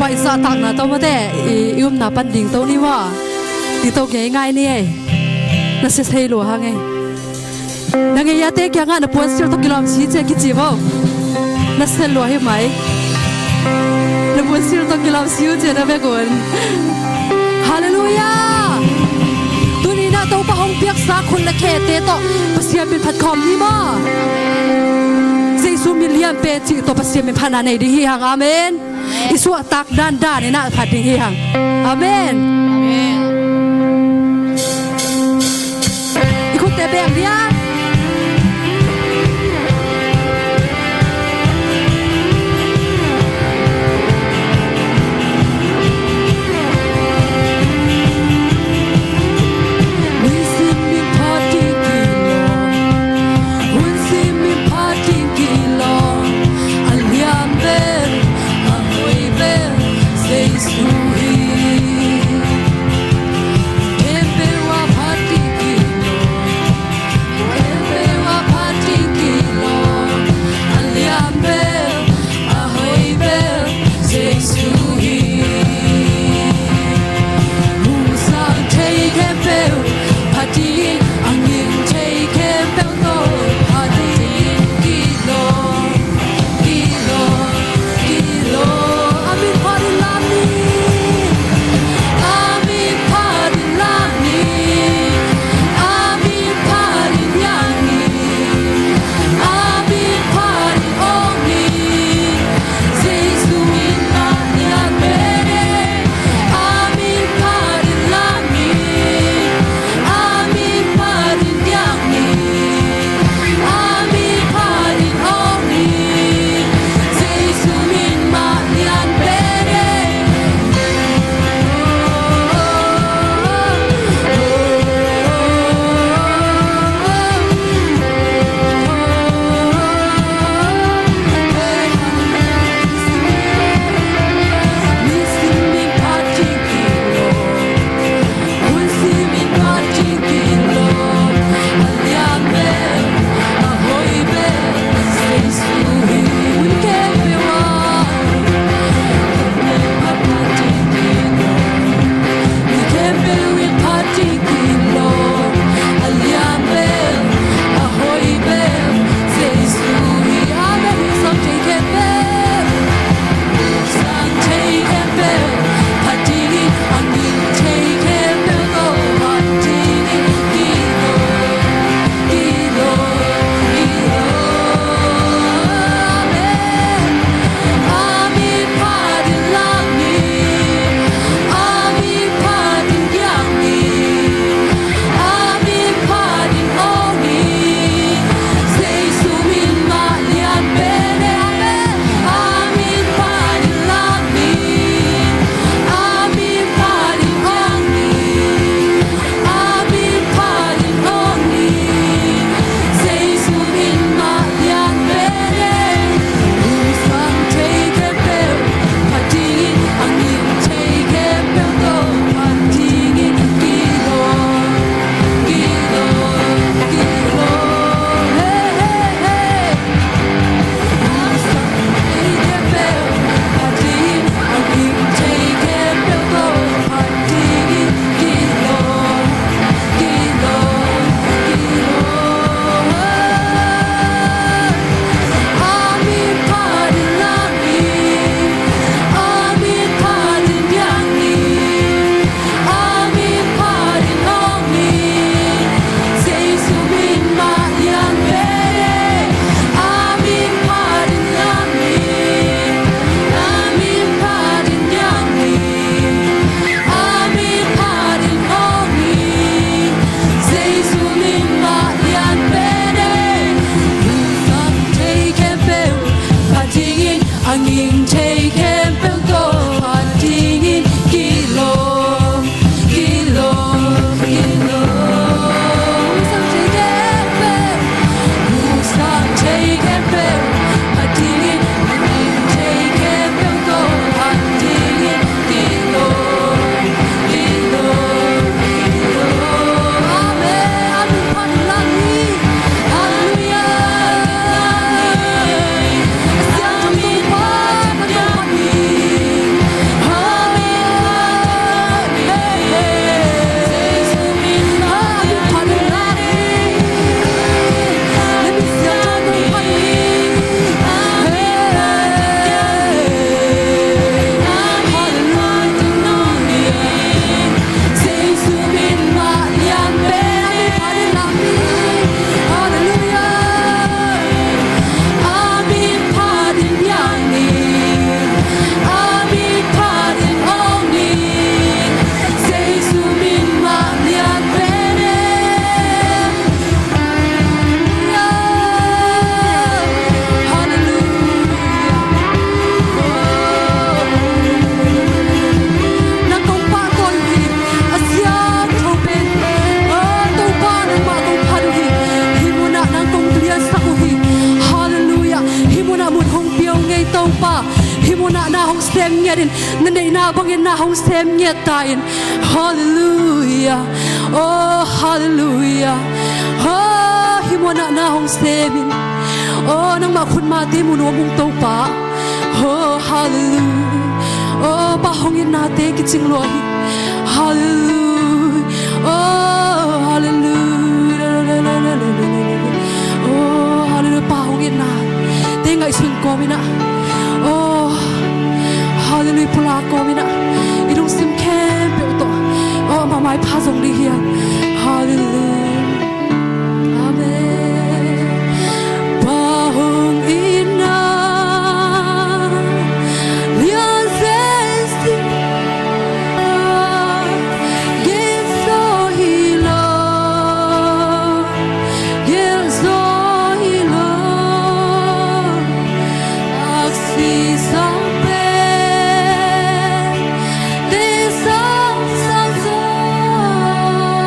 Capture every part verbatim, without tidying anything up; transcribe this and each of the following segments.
I zahtakna tawh mate, i, i upna pan ding to ni maw. Ding to ngei ngai ni ei. Na sia thei lua hang ei. Na ngei a te kiangah na puansilh tawh kilawm si cia kici maw. Na sia lua hi mai. Na puansilh tawh kilawm si uh cia na vek un. Halleluiah. Tuni-in ah Topa hong piaksa khut le khete tawh Pasian min phat khawm ni maw. Jesu min lian pen cih tawh Pasian min phatna nei ding hi hang. Amen. I suahtak dandan in ah phat ding hi hang. Amen. Amen. I khutte beng dia. Topa, hih munah na hong sem ngiat in, na neihna bangin na hong sem ngiat ta in. Halleluia. Oh, halleluia. Oh, hih munah na hong sem in. Oh, nangmah khutmate mu nuam ung Topa. Oh, halleluia. Oh, Pa hong itnate kicing lua hi. Halleluia. Oh, halleluia. Oh, halleluia. Pa hong itnate ngaihsun kawm in ah. Oh, halleluia. Pulak kawm in ah. I lungsim khempeuh tawh. Oh, amah maipha zong ding hi hang. Halleluia. Amen. Pa hong itna lian zen si, gelh zaw hi lo, gelh zaw hi lo. Aksi sang pen, te sang sang zaw.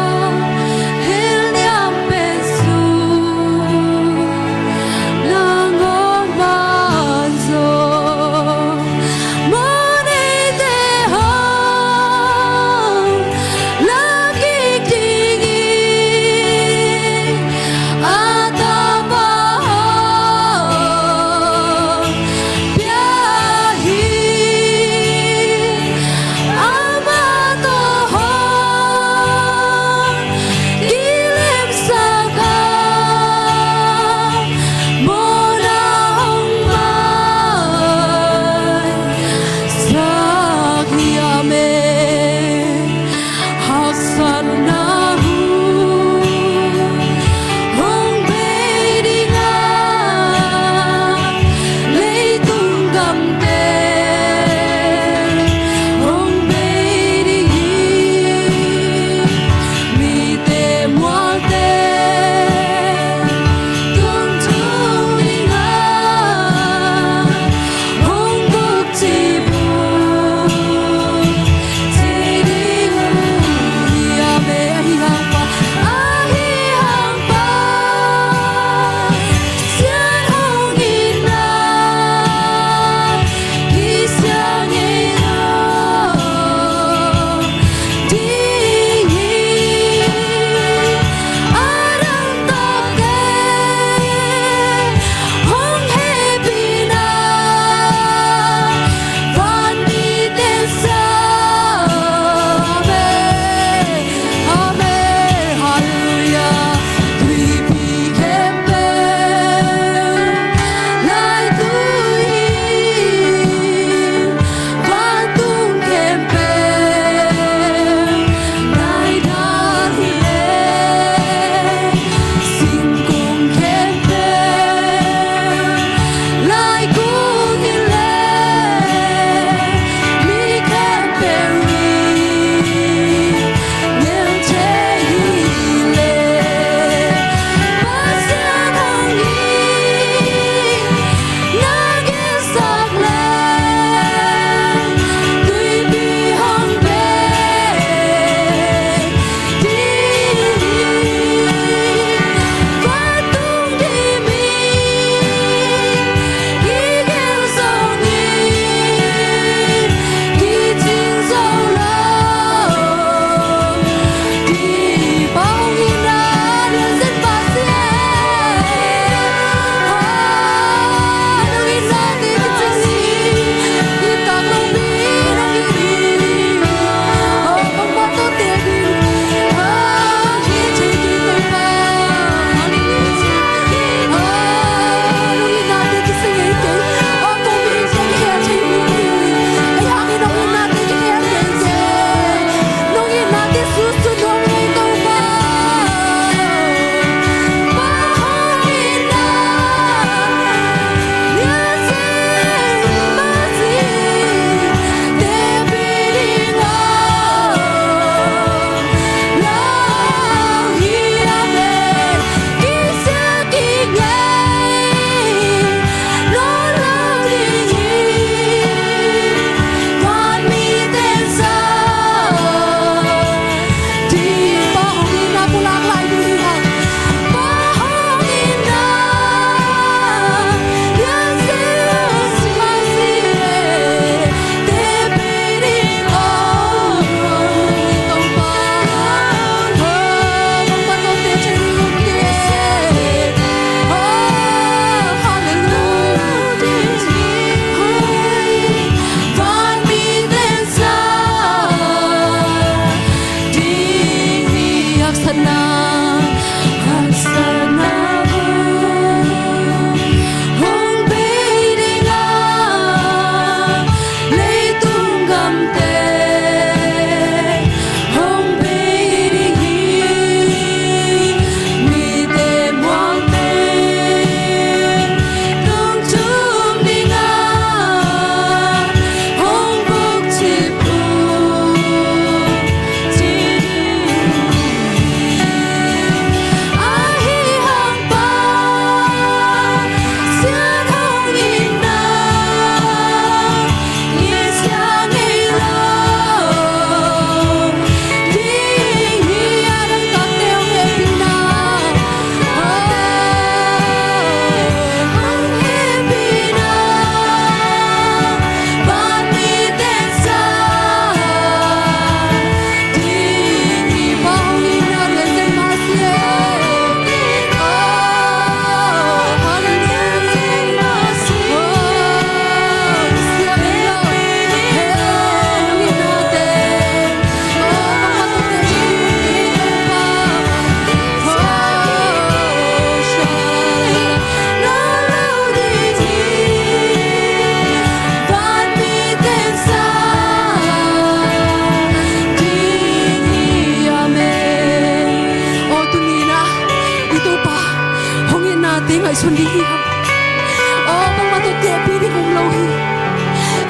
Tehpih ding om lo hi.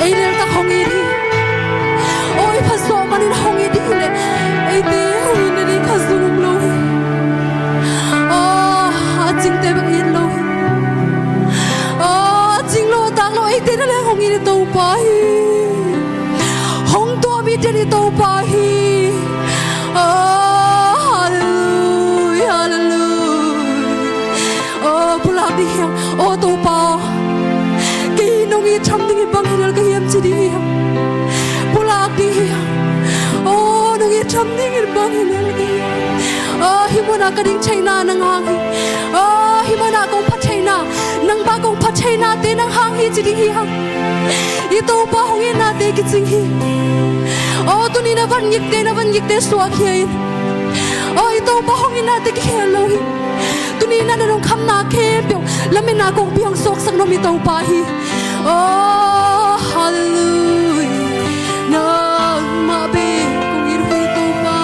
Ei leltak hong it hi. Aw, i phat zawh manin hong it ding hi leh eite hong itna ding khat zong om lo hi. Aw, a cingte bek it lo hi. Aw, a cing lo a tak lo eite na leng hong it i Topa hi. Hong tuah mi ten i Topa hi. Aw, hallelujah, hallelujah. Aw, pulak ding hiam. Aw Topa, kei nong it tham ding hi bang hi lel ka hiam ci ding hiam. Pulak ding hiam. Aw, nong it tham ding hi bang hi lel ka hiam. Aw, hih munah ka ding theihna nang hang hi. Aw, hih munah kong phat theihna, nang bang kong phat theihnate nang hang hi ci ding hiam. I Topa hong itnate kicing hi. Aw, tuni na van ngikte, na van ngikte suak hi in. Aw, i Topa hong itnate kikhel lo hi. Tuni na na lungkhamna khempeuh lametna kongpi hong suaksak nuam i Topa hi. Oh, hallelujah. Nangmah bek kong it hi Topa.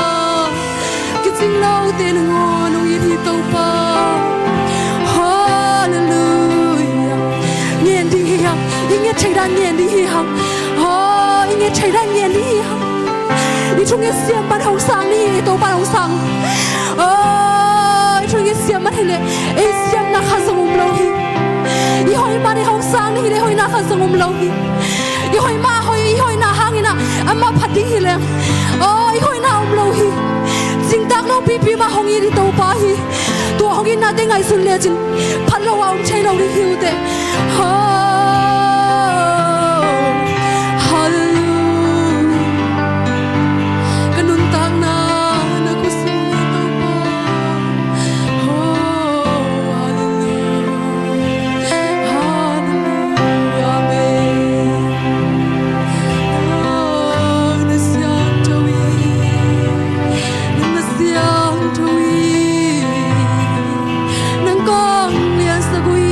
Kicing lote nangawn hong it hi Topa. Hallelujah. Ngen ding hi hang. I nget thei dan ngen ding hi hang. Oh, i nget thei dan ngen ding hi hang. I thunget siam man hong sang ni, i Topa hong sang. Oh, i thunget siam man hi leh ei siamna khat zong om lo hi. I hoih man hong sang ni hi leh hoihna khat zong om lo hi. I hoih mah hoih, i hoihna hangin ah amah phat ding hi leh, oh, i hoihna om lo hi. Cingtak lo pipi mah hong it i Topa hi. Tua hong itnate ngaihsun lecin phat lo a om thei lo ding hi uh teh. Oh, hallelujah. Ka nuntakna na khutsung hi Topa. Oh, hallelujah. Hallelujah. Amen. Oh, na siangtho hi. Na siangtho hi. Nang kong liansak uh hi.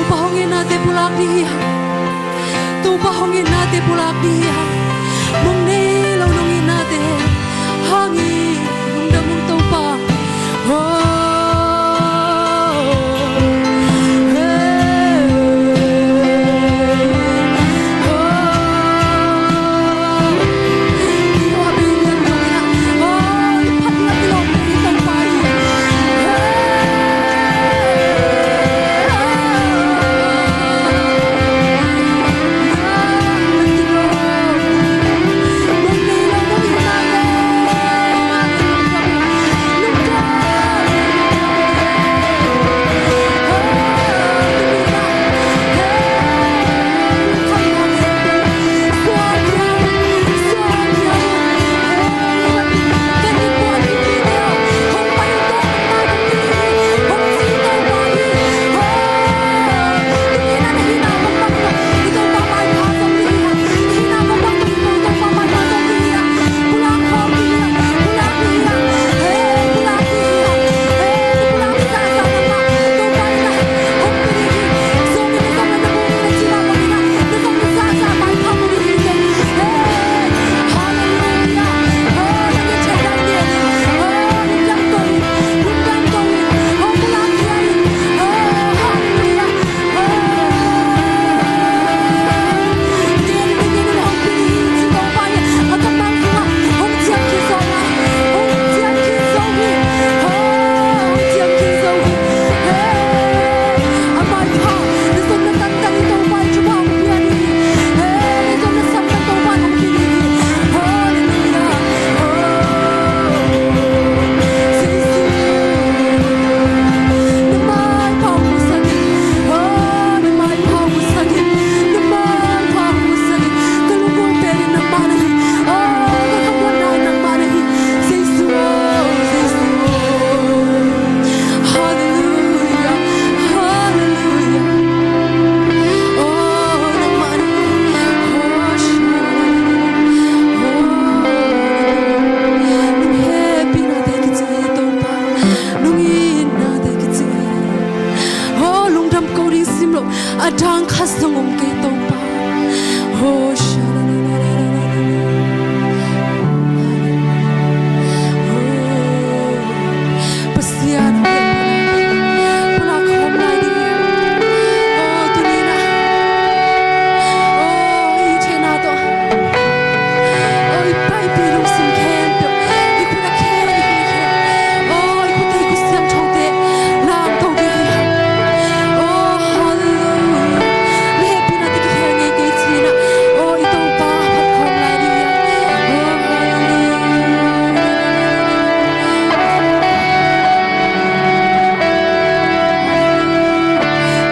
Topa hong itnate pulak ding hi hang. Topa hong itnate pulak ding hi hang. Mong nei lo nong itnate hangin lungdam ung Topa. Oh, hey, oh, Nong hehpihnate kicing hi Topa. Nong itnate kicing hi. Oh, lungdam ko ding sim lo, a dang khat zong om kei Topa. Oh, sha-, oh, Pasian, pulak khawm lai ding hi. Oh, tuni-in ah, oh, i theihna tawh, oh, i paipih lungsim khempeuh, i khut a khen, i khut a khen, oh, i khut, i khut siangthote lamto kei ding hi. Oh, hallelujah. Na hehpihnate kikhel ngei kei ci-in ah, oh, i Topa phat khawm lai ding hi. Oh, hallelujah.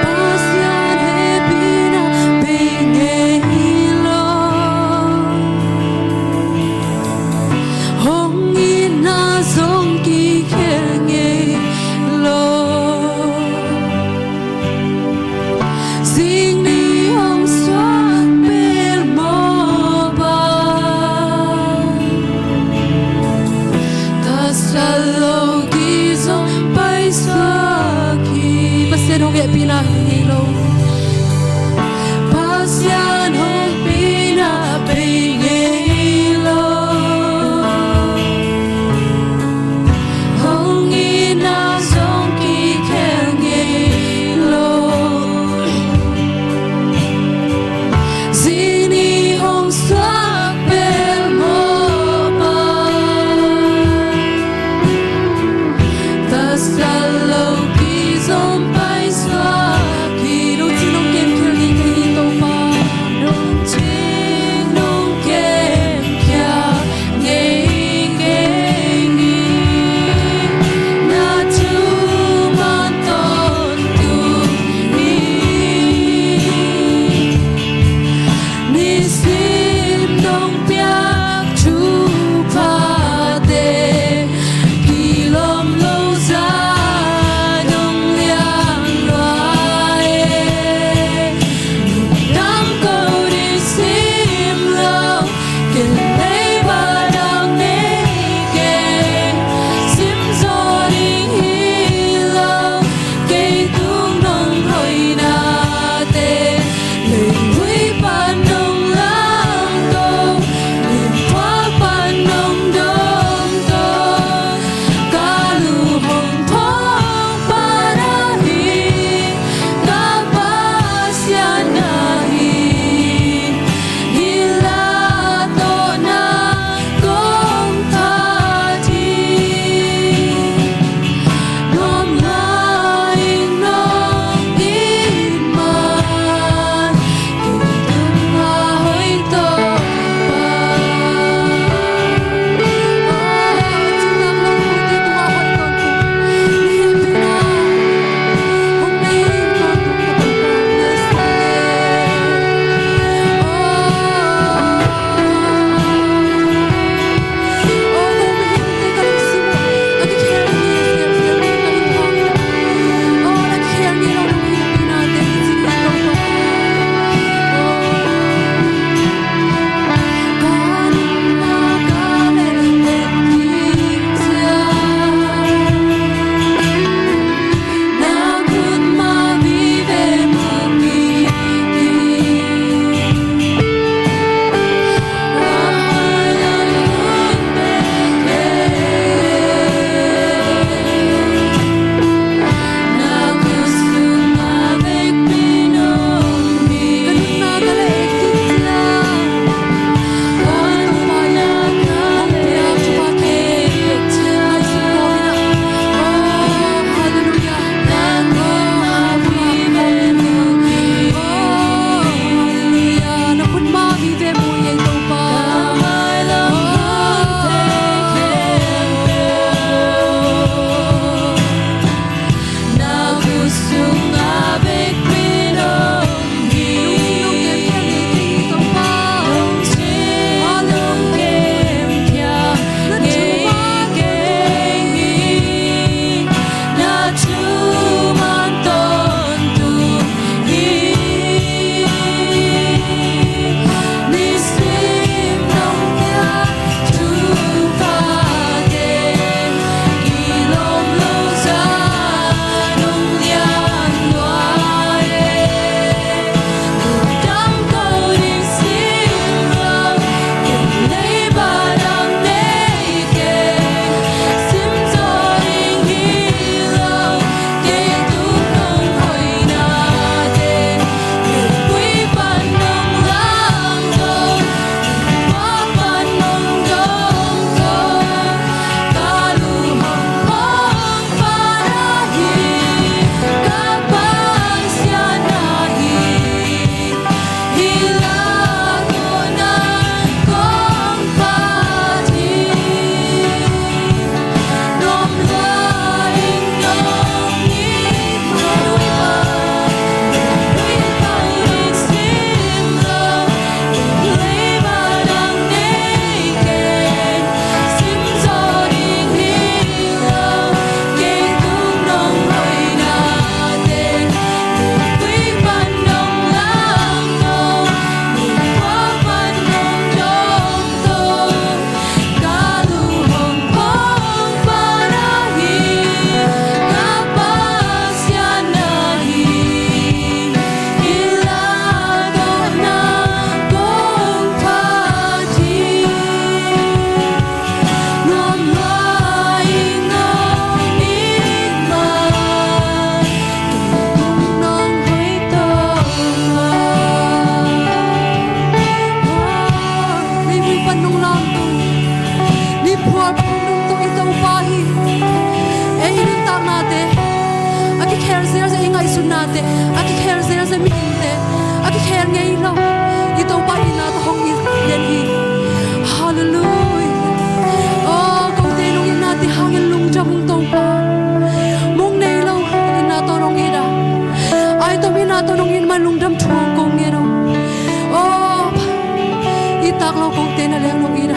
Pasian hehpihna bei ngei lo, hong itna zong kikhel ngei lo. Zing ni hong suak bel mawh bang, tasal lo ki zong paisuak hi. Pasian hong hehpihna ngei lo. Pasian hong hehpihna bei ngei lo. Hong itna zong kikhel ngei lo. Zing ni hong suak bel mawh bang, tasal lo ki zong paisuak hi. Nong cing nong kem khel ngei ka hi Topa. Nong cing nong kem Zia mihingte a kikhel ngei lo i Topa itna tawh hong it lian hi. Halleluiah. Aw, kote nong itnate hangin lungdam ung Topa. Mong nei lo itna tawh nong it a, ai tawm itna tawh nong it man lungdam thu hong ko ngen ung. Aw, i tak lo kote na leng nong it a,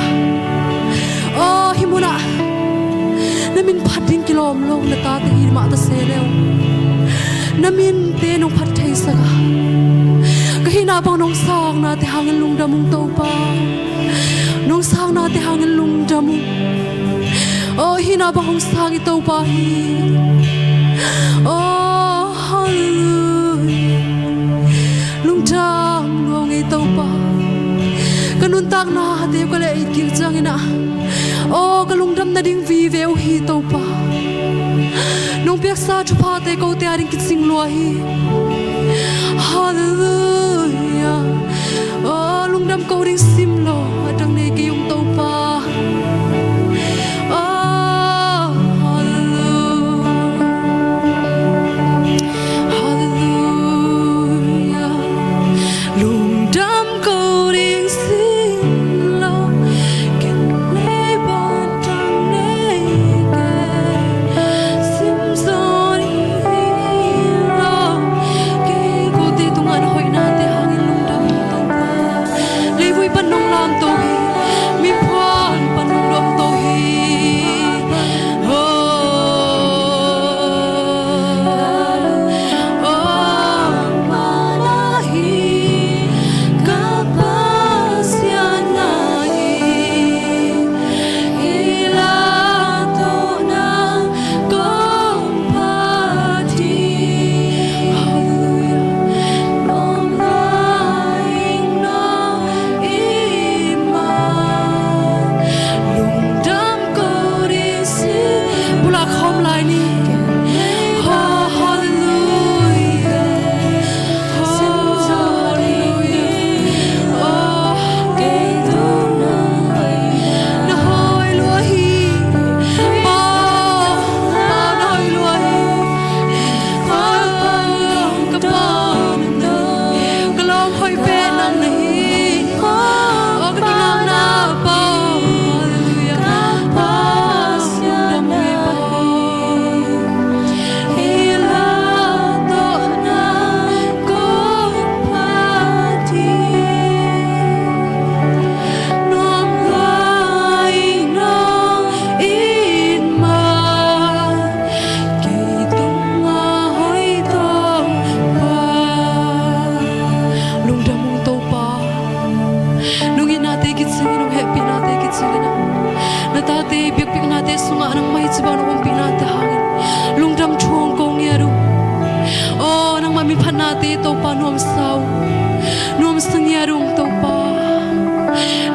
aw, hih munah na min phat ding kilawm lo na tate hi mah ta se leu, na minte nong phat theisak a, ka hihna bang nong sangnate hangin lungdam ung Topa. Nong sangnate hangin lungdam ung. Aw, hihna bang hong sang i Topa hi. Aw, halleluiah. Lungdam ngawng ei Topa. Ka nuntakna deuh ka leh it kik ciangin ah, aw, ka lungdam nading vive uh hi Topa. Nong piaksa thuphate kote ading kicing lua hi. Halleluiah. Aw, lungdam ko ding sim lo a dang nei kei ung Topa. Aw, halleluiah. Halleluiah. Lungdam ko ding sim lo, ken lei bang dang nei kei. Sim zaw ding hi lo, kei kote tungah na hoihnate hangin lungdam ung Topa. Leivui pan nong lamto hi, miphuan pan nong dawmto hi. Oh, oh, mana hi ka Pasian na hi, hi la tawh na kong phat hi. Halleluiah. Nong lai nong it man lungdam ko ding si. Bula khawm lai ni. Oh, halleluiah. Oh, halleluiah. Oh, na hoih lua hi. Pa, Pa, na hoih lua hi. Pa, ka Pa, ka lawm hoih pen nang na hi. Oh, ka kingakna Pa. Halleluiah. Pa, lungdam hi Pa. Hi la tawh na kong phat hi. Nong lai nong it man kei tungah hoih Topa. Lungdam ung Topa. Nong itnate kicing in, nong hehpihnate kicing in ah, na tate biakpiaknate sungah nangmah i ciba nong umpihnate hangin lungdam thu hong ko ngiat ung. Aw, nangmah minphatnate Topa nuamsa ung. Nuamsa ngiat ung Topa.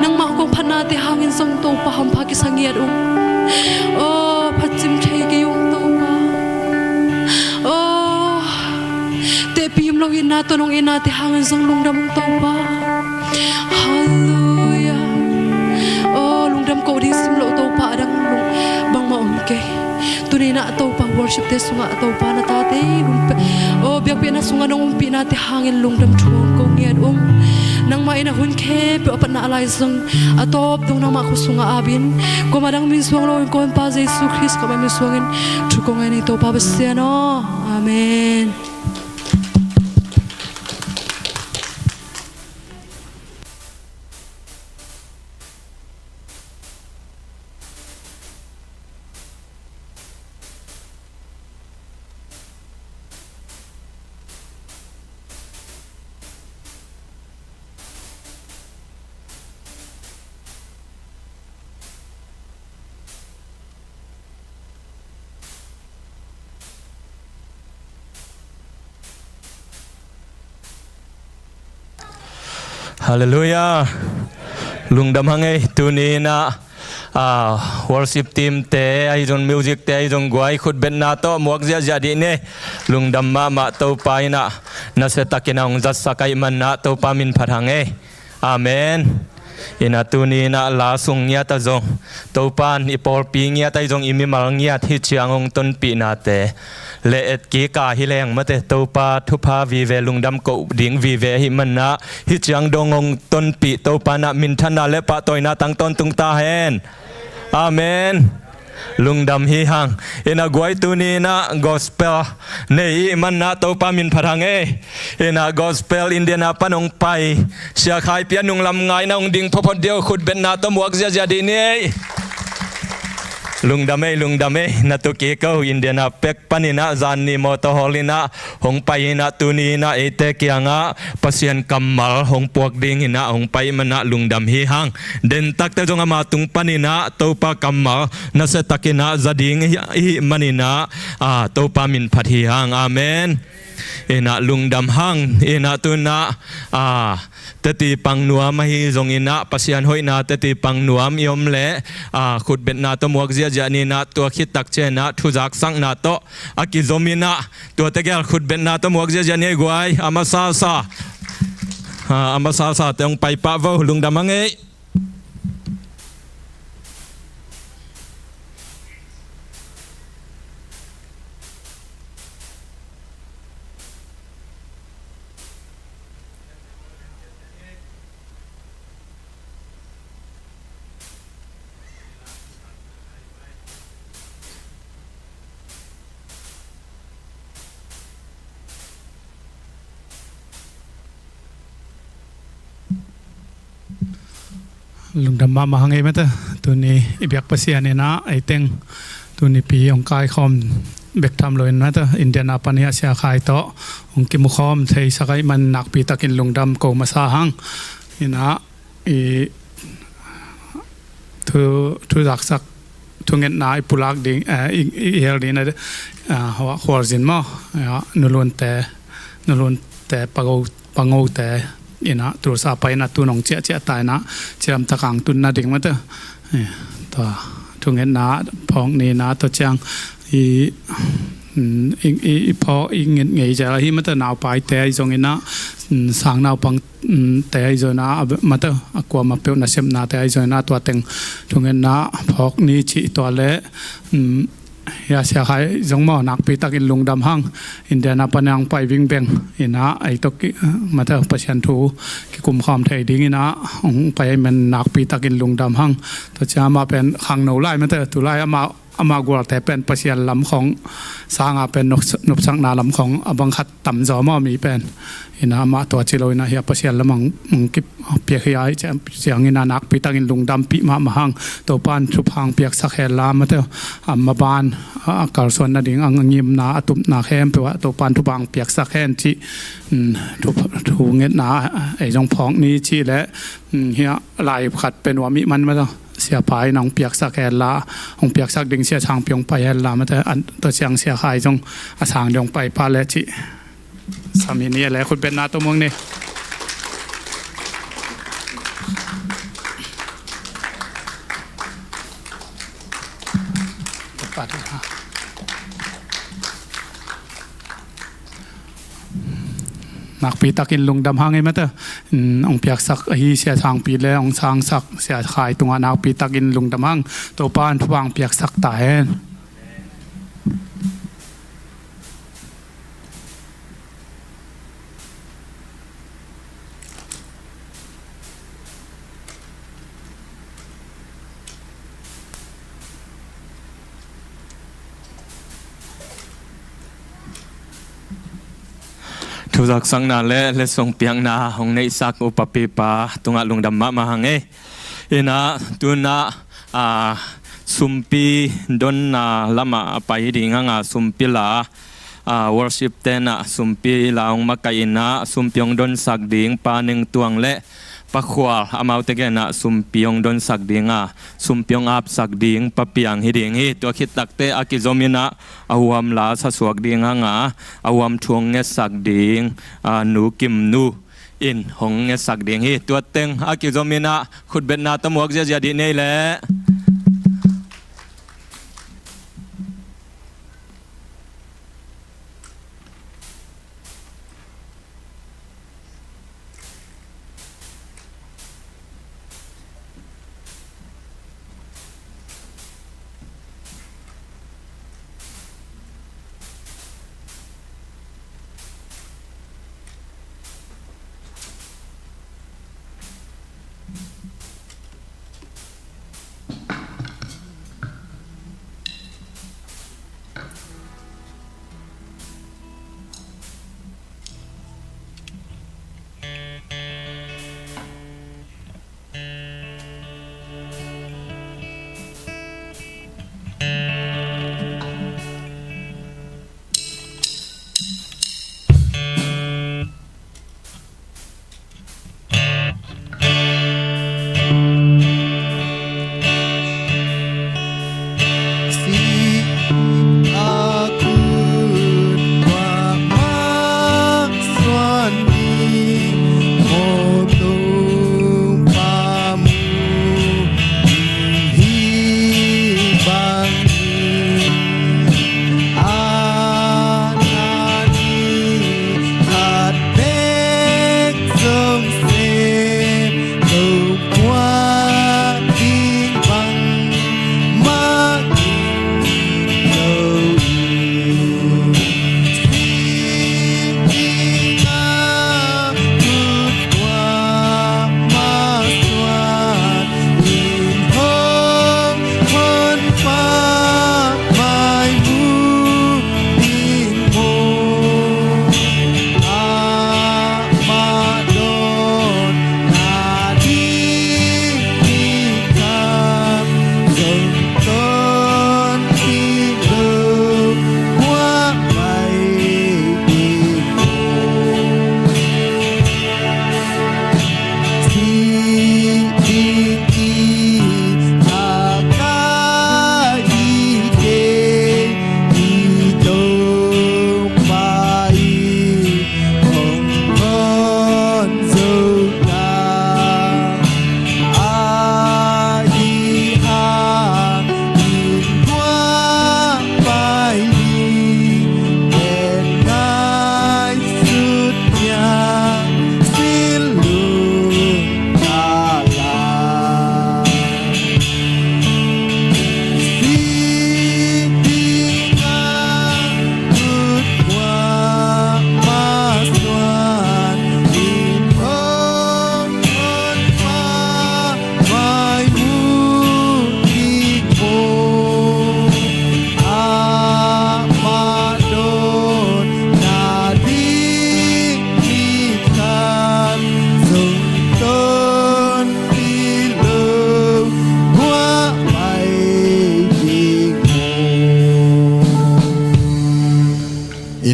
Nangmah hong kong phatnate hangin zong Topa hampha kisa ngiat ung. Aw, phatcim thei kei ung Topa. Aw, tehpih om lo itna tawh nong itnate hangin zong lungdam ung Topa. Halleluiah. Aw, lungdam ko ding sim lo Topa a dang lung bangmah om kei. Tuni in ah Topa worship te sungah Topa na tate hun pe, aw, biakpiakna sungah nong umpihnate hangin lungdam thu hong ko ngiat ung. Nangmah in ah hun khempeuh a patna a lai zong a tawp dong nangmah khut sungah ap in, kuamah dang min suang lo in, Kong Pa Jesu Khrist kammal min suangin thu ko ngai ni Topa Pasian aw. Amen. Halleluiah. Lungdam hang ei, tuni in ah, ah, worship team te ahi zong, music te ahi zong, guai khutbetna tawh muak ziahziah dih ni. Lungdam mahmah, Topa in ah nasia takin a hong zatsak ahih man ah Topa min phat hang ei. Amen. In ah tuni in ah la sung ngiat ah zong, Topa in i pawlpi ngiat ah zong i mimal ngiat hi ciang hong tonpihnate le etkik a hi leng mate, Topa thupha vive, lungdam koh ding vive ahih manin ah, hih ciang dong hong tonpih Topa in ah minthanna le pahtawina tang tawntung ta hen. Amen. Lungdam hi hang. Ina guai, tuni in ah gospel nei i hih manin ah Topa min phat hang ei. Ina gospel Indiana pan hong pai Sia Khai Pi a nunglam ngai in ah hong ding photphot dih o, khutbetna tawh muak ziahziah dih ni ei. Lungdam ei, lungdam ei. Na tu kik o, Indiana pek panin ah zan ni mawtaw hawl in ah hong pai in ah, tuni in ah eite kiangah Pasian kammal hong puak dingin ah hong pai ahih manin ah lungdam hi hang. Dentakte zong ama tung panin ah Topa kammal nasia takin ah za ding i hih manin ah, ah, Topa min phat hi hang. Amen. Ina lungdam hang. Ina tu in ah, ah, teci pang nuam ahi zongin ah, Pasian hoihna teci pang nuam i om leh, ah, khutbetna tawh muak ziahziah ni in ah, tua khit tak ciangin ah thuzaksakna tawh a kizom in ah, tua tegel khutbetna tawh muak ziahziah ni ei guai. A masasa, ah, a masasate hong pai pah vo. Lungdam hang ei. Lungdam mahmah hang ei mate. Tuni i biak Pasian in ah ei teng tuni pi hong kaikhawm bek tham lo in mate, Indiana pan hih a Sia Khai tawh hong kimukhawm theisak ahih man nakpi takin lungdam ko masa hang. Ina i thu, thuzaksak, thungetna i pulak ding, eh, i, i, i hel ding na, eh, hua, khualzin maw, eh, nulunte, nulunte, pango, pangote in ah Tulsa pai in ah tu nong ciahciah ta in ah ciamtak hong tun nading mate. Eh, tua thungetna phawk ni in ah tua ciang i, mm, i, i, i phawk i nget ngei zel ahi mate, naupaite ahi zongin ah, mm, sang naupang, mm, te ahi zongin ah, a, mate, a kuamah peuh nasepnate ahi zongin ah tua teng thungetna phawk ni cih tua leh, mm, hih a Sia Khai zong maw nakpi takin lungdam hang. Indiana pan hong pai vingbeng in ah ei tawh ki, mate, Pasian thu kikumkhawm thei dingin ah hong pai ahih man nakpi takin lungdam hang. Tua ciang amah pen khangno lai mate, tu lai amah, amah gualte pen Pasian lam khawng sanga pen nop, nopsakna lam khawng a bang khat tam zaw maw mi pen. Ina amah tua ci lo in ah hih a Pasian lam hong, hong kipiak hi a, hih ciang, ciangin ah nakpi takin lungdampih mahmah hang. Topa in thupha hong piaksak hen la mate, a maban, a, a kalsuan nading, a ngimna, a tupna khempeuh ah Topa in thupha hong piaksak hen cih, mm, thu, thungetna ei zong phawk ni cih leh, mm, hih a lai khat pen ua mi man mate, siapa in hong piaksak hen la, hong piaksak ding Sia Sangpi hong pai hen la mate, an, tua ciang Sia Khai zong a sang ding hong pai pah leh cih. Sami ni a le khutbetna tawh muak ni. Nakpi takin lungdam hang ei mate. Mm, hong piaksak ahi Sia Sangpi le hong sangsak Sia Khai tungah nakpi takin lungdam hang. Topa in thupha hong piaksak ta hen. Thuzaksakna le letsong piakna hong neihsak upapipa tungah lungdam mahmah hang ei. Ina tu in ah, a, sumpi donna lamah a pai ding hang a, sumpi la, a, worship te'n ah sumpi la hong makaih in ah, sumpi hong donsak ding Pa Neng Tuang le Pa Khual, amaute gen ah sumpi hong donsak ding a, sumpi hong apsak ding Pa Piang hi ding hi. Tua khit takteh a kizom in ah a huam la sasuak ding hang a, a huam thu hong ngetsak ding, a, Nu Kim Nu in hong ngetsak ding hi. Tua teng a kizom in ah khutbetna tawh muak ziahziah dih ni ei leh.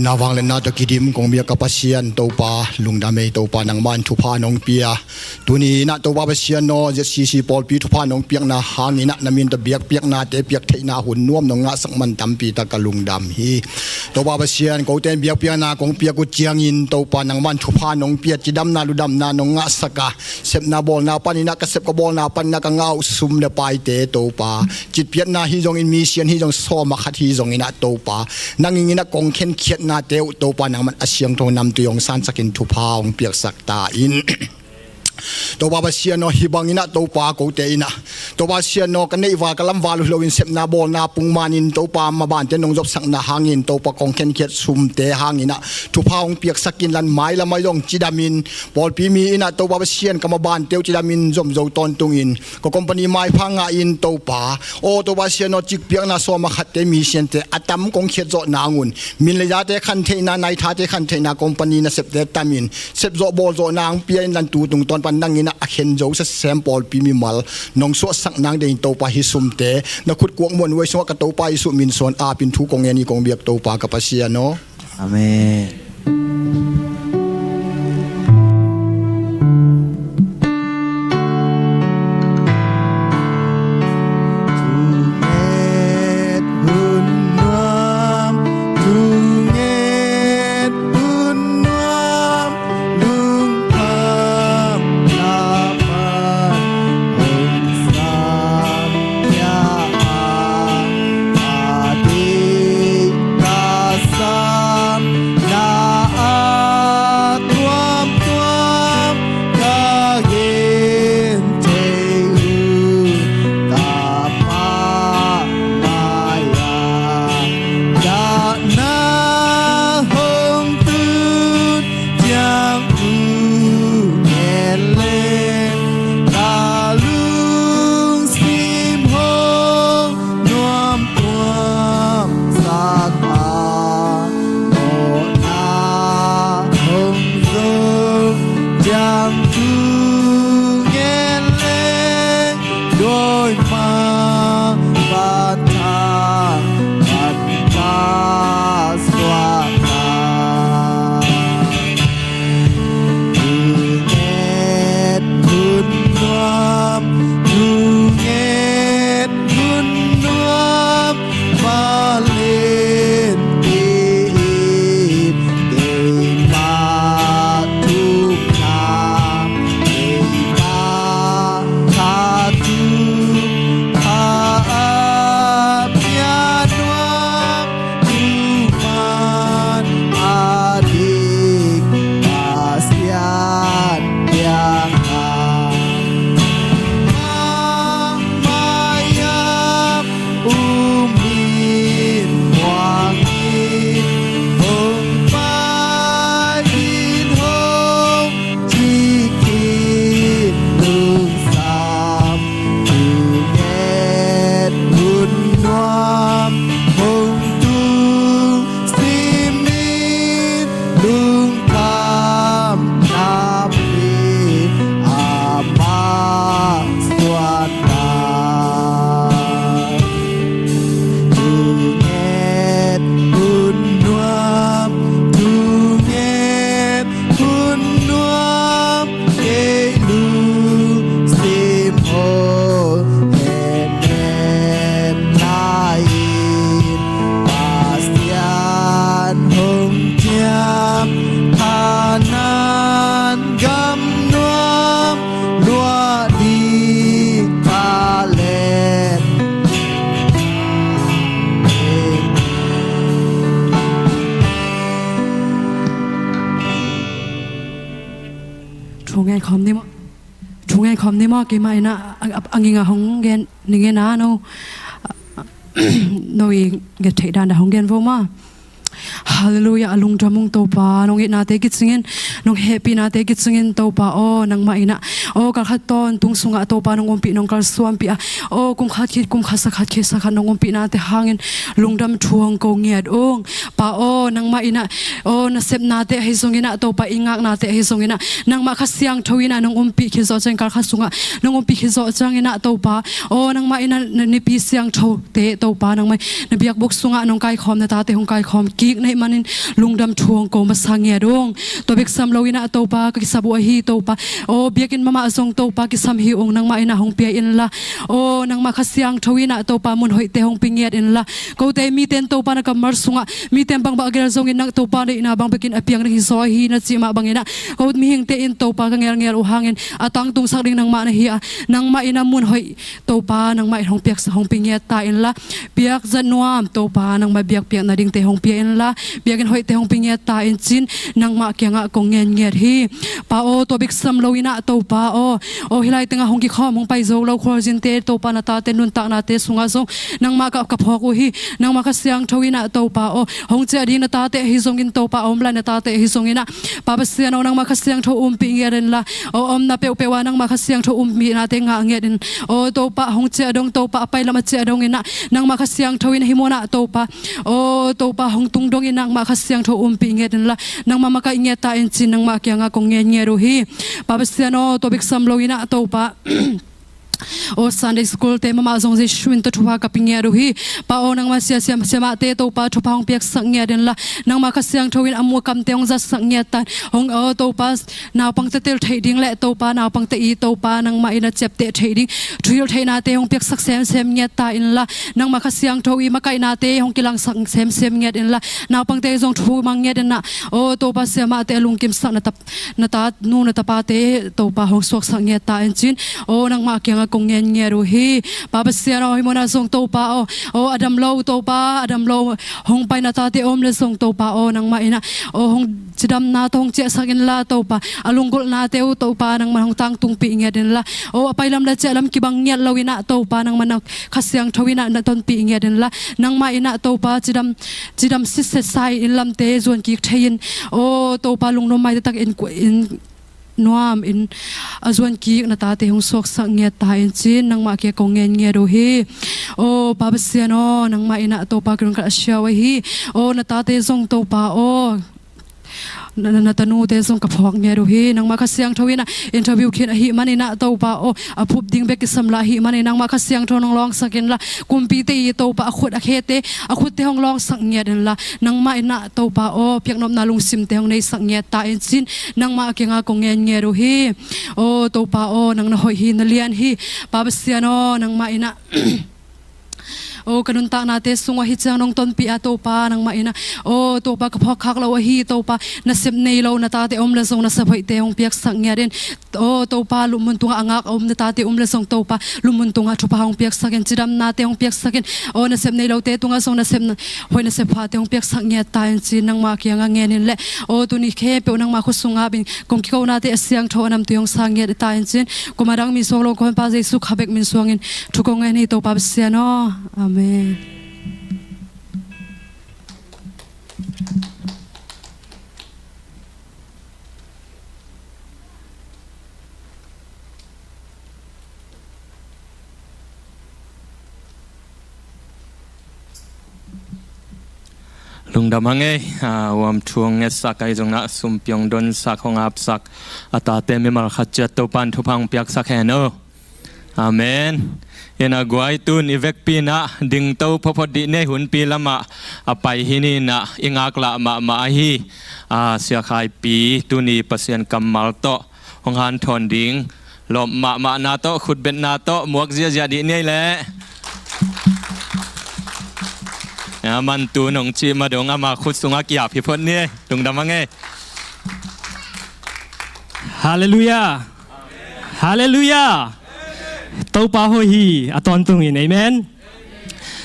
Na vangliatna tawh kidim kong biak ka Pasian Topa, lungdam ei Topa, nangmah in thupha nong pia. Tuni inah Topa Pasian aw, Z C C pawlpi thupha nong piakna hang inah na min tawh biakpiaknate piak theihna hun nuam nong ngahsak man tampi tak ka lungdam hi. Topa Pasian, kote in biakpiakna kong piak uh ciangin Topa nangmah in thupha nong pia, cidamna ludamna nong ngahsak a, sepna bawlna pan inah, ka sep ka bawlna pan inah ka ngah uh sum le paite Topa, citpiatna hi zongin, mission hi zong, sawma khat hi zong inah Topa, nang ing inah kong khenkhiatnate uh Topa nangmah in a siangtho namtui hong sansakin thupha hong piaksak ta in. Topa Pasian aw, hih bang inah Topa, kote inah Topa Pasian aw, ka neihval ka lamval uh hi loin sepna bawlna pungman in Topa, mabante nong zopsakna hangin Topa kong khenkhiat sumte hang inah thupha hong piaksak inla, mailam ah zong cidamin, pawlpi mi inah Topa Pasian, ka mabante uh cidamin zomzo tawntungin, ka company maipha ngah in Topa aw, Topa Pasian aw, cikpiakna sawma khatte, missionte a tam kong khiatzawh nangun, min le zate khantheihna, naithate khantheihna, company nasepte tamin sepzawh bawlzawhna hong pia inla, tu tungtawn pan nang inah a khenzo sasem pawlpi mimal nong suahsak nang deihin Topa, hih sumte na khut kuak muanhuai sungah ka Topa Jesuh min suan apin thu kong ngen hi kong biak Topa ka Pasian aw. Amen. Thu ngen khawm ni maw? Thu ngen khawm ni maw? Keimah inah a, a, a nginga hong gen, ni ngen a no. No i nget theih dan dah hong gen vo maw? Halleluiah, a lungdam ung Topa, nong itnate kicingin, nong hehpihnate kicingin Topa aw, nangmah inah aw, kalkhat tawntung sungah Topa nong umpih, nong kalsuampih a, aw, kum khat khit kum khat, sa khat khit sa khat nong umpihnate hangin lungdam thu hong ko ngiat ung. Pa aw, nangmah inah aw, na sepnate ahi zong inah Topa, i ngaknate ahi zong inah nangmah Kha Siangtho inah nong umpih khit zawh ciang, kalkhat sungah nong umpih khit zawh ciang inah Topa aw, nangmah inah na Nipi Siangthote Topa, nangmah na biakbuk sungah nong kaikhawm, na tate hong kaikhawm kik na hih man in lungdam thu hong ko masa ngiat ung. Tua bek sam lo in ah Topa ka kisap uh ahi Topa. Aw biakinn mahmah zong Topa kisam hi ung, nangmah in ah hong pia inla. Aw nangmah Kha Siangtho in ah Topa mun hoihte hong pia ngiat inla. Kote mite in Topa na kammal sungah mite in bangbang a gel zongin nang Topa na itna bang bekin a piang na hi zaw ahi na cih mah bangin ah ko mihingte in Topa ka ngelngel uh hangin a tangtungsak ding nangmah na hi a, nangmah in ah mun hoih Topa nangmah in hong piaksak hong pia ngiat ta inla. Piak zat nuam Topa nangmah biakpiakna dingte hong pia inla. Biakinn hoihte hong pia ngiat ta in cin nangmah kiangah kong ngen ngiat hi. Pa aw tua bek sam lo in ah Topa aw, aw hih lai tengah hong kikhawm hong pai zo lo khualzinte Topa na tate nuntaknate sungah zong nangmah ka, ka phawk uh hi. Nangmah Kha Siangtho in ah Topa aw hong ciah ding na tate ahi zongin Topa a om lai na tate ahi zongin ah Pa Pasian aw nangmah Kha Siangtho umpih ngiat inla. Aw omna peuhpeuh ah nangmah Kha Siangtho umpihnate ngah ngiat in. Aw Topa hong ciah dong Topa a pailam a ciah dong in ah nangmah Kha Siangtho in hih munah Topa aw Topa hong tung dong in nangmah Kha Siangtho umpih ngiat inla. Nangmah makaih ngiat ta in cin nangmah kiangah kong ngen ngiat uh hi. Pa Pasian aw tua bek sam lo in ah Topa aw Sunday school te mahmah zong Jesu min tawh thupha ka pia ngiat uh hi. Pa aw nangmah sia siam siamahte Topa thupha hong piaksak ngiat inla. Nangmah Kha Siangtho in a mu a kamte hong zatsak ngiat ta in hong aw Topa naupangte tel theih ding le Topa naupangte i Topa nangmah in a ciapteh theih ding thuhilh theihnate hong piaksak semsem ngiat ta inla. Nangmah Kha Siangtho i makaihnate hong kilangsak semsem ngiat inla. Naupangte zong thumang ngiat in ah aw Topa siamahte a lungkimsak na tap na ta nu na tapate Topa hong suaksak ngiat ta in cin. Aw nangmah kiangah kong ngen ngiat uh hi. Pa Pasian aw hih munah zong Topa aw aw a dam lo Topa a dam lo hong pai na tate om le zong Topa aw nangmah in ah aw hong cidamna tawh hong ciahsak inla Topa a lunggulhnate uh Topa nangmah hong tangtungpih ngiat inla. Aw a pailam le ciahlam kibang ngiat lo in ah Topa nangmah na Kha Siangtho in ah na tonpih ngiat inla. Nangmah in ah Topa cidam cidam sitsetsai in lamte zuan kik thei in aw Topa lungnuam maite tak in kuah in nuam in a zuan kik na tate hong suaksak ngiat ta in cin nangmah kiangah kong ngen ngiat uh hi. Aw Pa Pasian aw nangmah in ah Topa ka lungkhat a siau ahi. Aw na tate zong Topa aw na, na, na tanute zong ka phawk ngiat uh hi. Nangmah Kha Siangtho in ah interview khin ahih man in ah Topa aw a phup ding bek kisam lah ahih man in nangmah Kha Siangtho nong lawngsak inla. Kumpite i Topa a khut a khete a khutte hong lawngsak ngiat inla. Nangmah in ah Topa aw piaknopna lungsimte hong neisak ngiat ta in cin nangmah kiangah kong ngen ngiat uh hi. Aw Topa aw nang na hoih hi na lian hi. Pa Pasian aw nangmah in ah aw ka nuntaknate sungah hih ciang nong tonpih a Topa nangmah in ah aw Topa ka phawkkhak lo ahi Topa nasep nei lo na tate om le zong nasep hoihte hong piaksak ngiat in. Aw Topa lupmun tungah a ngak a um na tate um le zong Topa lupmun tungah thupha hong piaksak in cidamnate hong piaksak in. Aw nasep nei lote tungah zong nasep na hoih nasep phate hong piaksak ngiat ta in cin nangmah kiangah ngen in le. Aw tuni khempeuh nangmah khut sungah ap in kong kikonate a siangtho a namtui hong sang ngiat ta in cin. Kum a dang min suang lo kong Honpa Jesu kha bek min suangin thu kong ngen hi Topa Pasian aw. Amen. Lungdam a ngei a uam thu hong ngetsak ahi zongin a sumpi hong donsak hong apsak a tate mimal khat ciat Topa'n thupha hong piaksak hen aw. Amen. In a guai tun i vekpi in a dingto photphot dih ni ei hunpi lamah a pai hi ni in a i ngaklah mahmah ahi a Sia Khaipi tuni Pasian kammal tawh hong hanthawn ding lawp mahmahna tawh khutbetna tawh muak ziahziah dih ni ei leh. Aman tun hong cih ma dong ama khut sungah kiap hi phot ni ei. Lungdam a ngei. Halleluiah. Halleluiah. Topa hoih hi a tawntungin. Amen.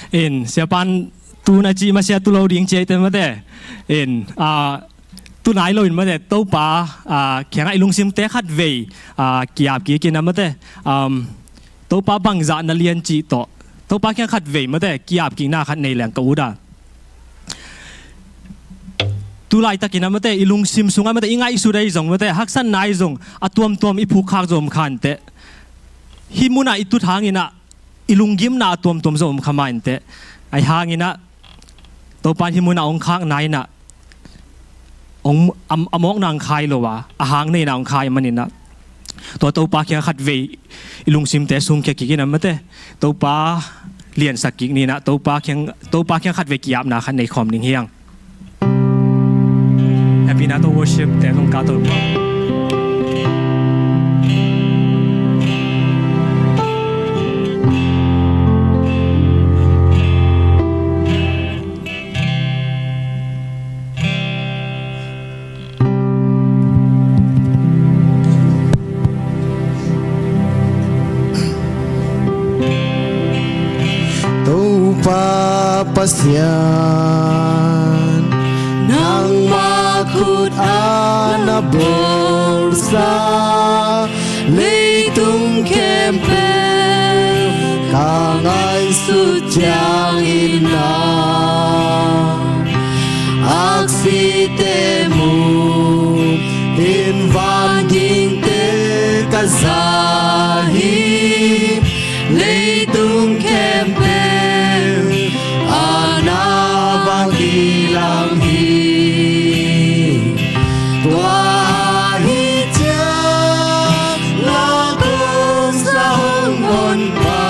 In siapa'n tun a cih masiah tu lo ding ci ei te mate. In a tu nai lo in mate Topa a kiangah i lungsimte khatvei a kiap kik in a mate. Topa bangzah na lian cih tawh Topa kiang khatvei mate kiap kikna khat nei leng ka ut a. Tu laitakin a mate i lungsim sungah mate i ngaihsut ahi zong mate haksatna ahi zong a tuamtuam i phukkhak zong om kha inteh. Hih munah i tut hangin a i lunggimna a tuamtuam zong om kha mah inteh. Ahi hangin a Topa'n hih munah hong khakna in a hong a mawkna hong khai lo a a hang nei in a hong khai manin a tua Topa kiang khatvei i lungsimte sungkhia kik in a mate Topa liansak kik ni in a Topa kiang Topa kiang khatvei kiapna khat nei khawm ning hi hang. Ina to worship te zong ka to. Topa Pasian, nangmah khut a na bawlsa leitung khempeuh ka ngaihsut ciangin na aksite mu in, vangingte ka za hi. Leitung khempeuh a na vang kilang hi. Tua ahih ciang la kong sa hong honpa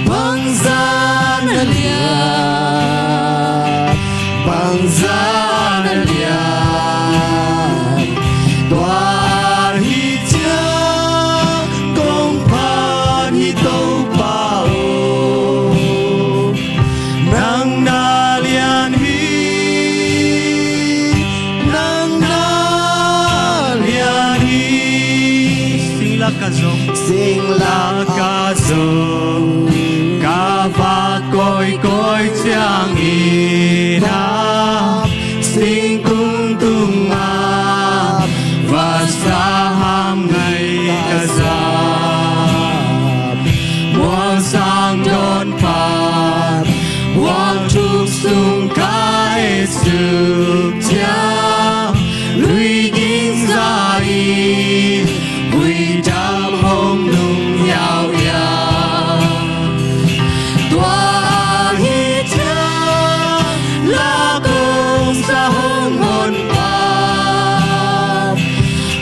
bangzah na lian, bangzah na lian. Tua ahih ciang kong phat hi Topa aw, nang na lian hi, nang na lian hi. Singla ka zong, singla ka zong, ka vak kawikawi ciangin a, singkung tungah vasa hamngai ka zak. Mual sang dawn phat, mual thuk sung ka et suk ciang, lui ging za in, vui dam hong nung hiauhiau. Tua ahih ciang la kong sa hong honpa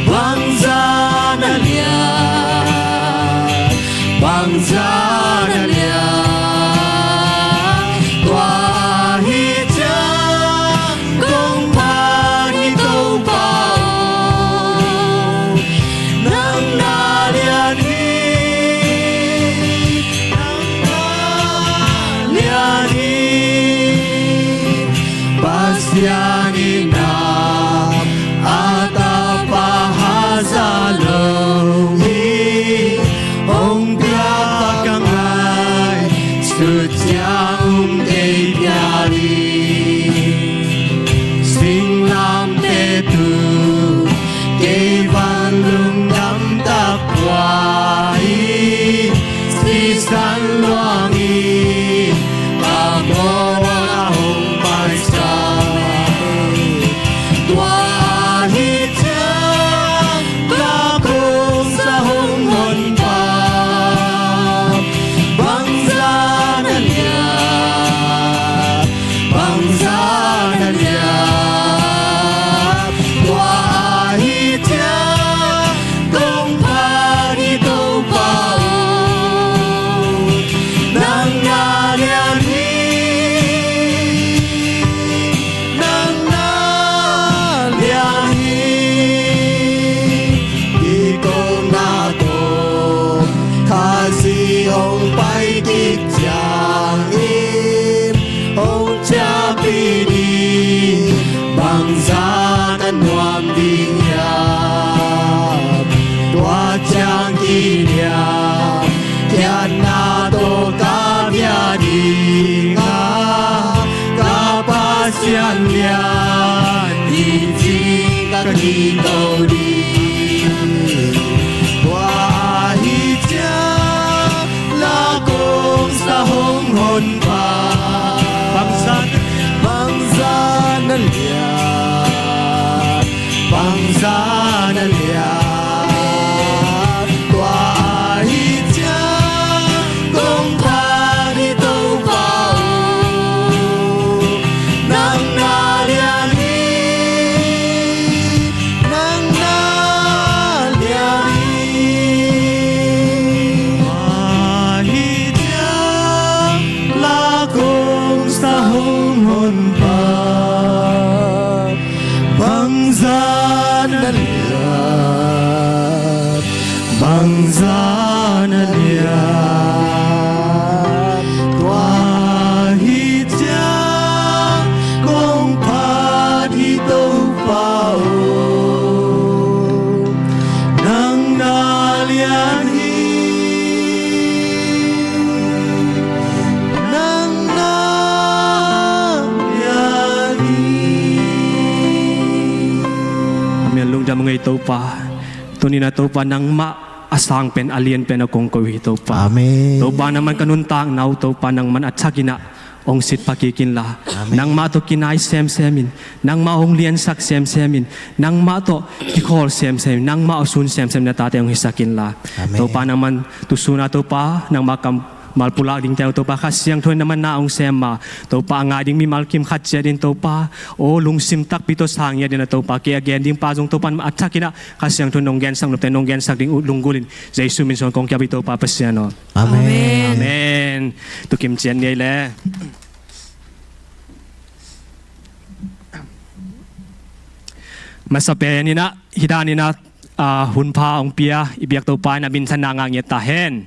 bangzah na lian, bangzah na lian. Tua ahih ciang kong phat hi Topa aw, nang na lian hi, nang na lian hi. Pasian in a tapa haza lo hi, hong piak ka ngaihsut ciang hong kei pial hi. Singlamteh tu kei van lungdam tak tua hi. Sisan luang hi, a mawl a hong maisak. Tua ahih ciang la kong sa hong honpa bangzah na lian, bangzah na lian. Tua ahih ciang kong phat hi Topa aw, nang na lian hi, nang na lian hi. Kikona tawh Khazih hong pai kik ciangin hong ciahpih ding bangzah na nuam ding hiam? Tua ciang kiniamkhiatna tawh ka bia ding a, ka Pasian lian hi cih ka kiko ding. Tua ahih ciang la kong sa hong honpa bangzah, bangzah na lian, bangzah na lian. Tua ahih ciang kong phat hi Topa aw, nang na lian hi, nang na lian hi. Ahih ciang la kong sa hong honpa Bangzah na lian, tua hi ciang kong phat hi Topa aw, nang na lian hi, nang na lian hi. Amen. Lungdam ngei Topa. Tuni-in ah Topa nangmah a sang pen a lian pen a kong ko hi Topa. Amen. Topa nangman ka nuntakna uh Topa nangman a thakin ah hong sit pha kik inla. Amen. Nangmah tawh kinai semsem in, nangmah hong liansak semsem in, nangmah tawh kikhawl semsem in, nangmah a sun semsem in na tate hong hisak inla. Amen. Topa nangman tu sun ah Topa nangmah kam mal pulak dingte uh Topa Kha Siangtho in nangman na hong sem ma. Topa a ngai ding mimal kim khat ciat in Topa aw lungsim takpi tawh sang ngiat in ah Topa kei a gen ding pa zong Topa a thakin ah Kha Siangtho in nong gensak nopte nong gensak ding uh lunggulh in Jesu min suang kong kiap hi Topa Pasian aw. Amen. Amen. Tu kim ciat ni ei le. Masa pen in ah hih dan in ah ah, hun pha hong pia i biak Topa in a minthanna ngah ngiat ta hen.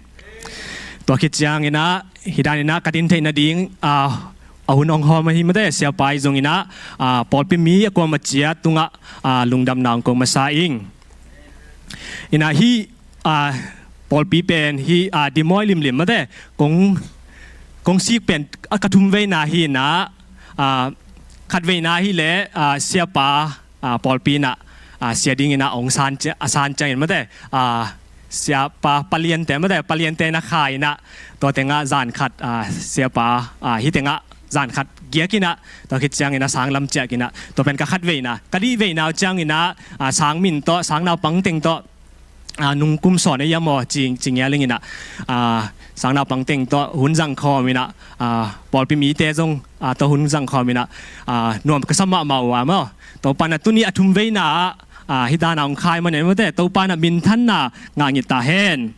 Tua khit ciangin ah hih dan in ah ka din theih nading ah, a hun hong hawm ahi mate siapa i zong in ah, ah, pawlpi mi a kuamah ciat tungah ah, lungdamna hong ko masa ing. In ah hih ah, pawlpi pen hih ah, Dimawi limlim mate kong, kong sik pen ah, ka thum veina hi in ah, ah, khat veina hi leh ah, siapa ah, pawlpi in ah, ah, sia dingin ah hong san cia-, a san ciangin mate ah, siapa paliante mate paliante na kha in ah tua tengah zan khat ah, siapa ah, hih tengah zan khat giak in ah tua khit ciangin ah sang lam ciak in ah tua pen ka khat veina ka dih veina uh ciangin ah, ah, sang min tawh sang naupang teng tawh ah, nungkum sawn a yam aw ci, ci ngial ing in ah, ah, sang naupang teng tawh hun zang khawm in ah, ah, pawlpi mite zong ah, tawh hun zang khawm in ah, ah, nuam ka sa mahmah uh a maw. Topa in ah tuni a thum veina ah, ah, hih dan a hong khai manin mate Topa in ah minthanna ngah ngiat ta hen.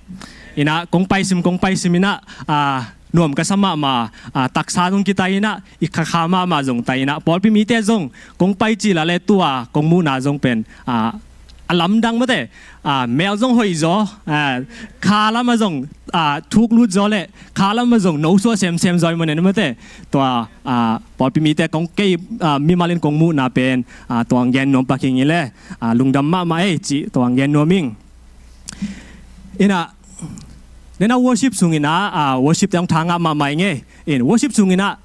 In ah kong paisim kong paisim in ah, ah, nuam ka sa mahmah ah, taksa zong kitai in ah i khakha mahmah zong tai in ah pawlpi mite zong kong pai cil a le tua kong muhna zong pen ah, a lamdang mate ah, mel zong hoih zaw ah, kha lamah zong ah, thuk lut zaw le kha lamah zong nosuah semsem zaw i manin mate tua ah, pawlpi mite kong kei ah, mimal in kong muhna pen ah, tua hong gen nuam pak ing i le ah, lungdam mahmah ei cih tua hong gen nuam ing. In ah nena worship sungin ah, ah, worship te hong tha ngah mahmah ing ei. In worship sungin ah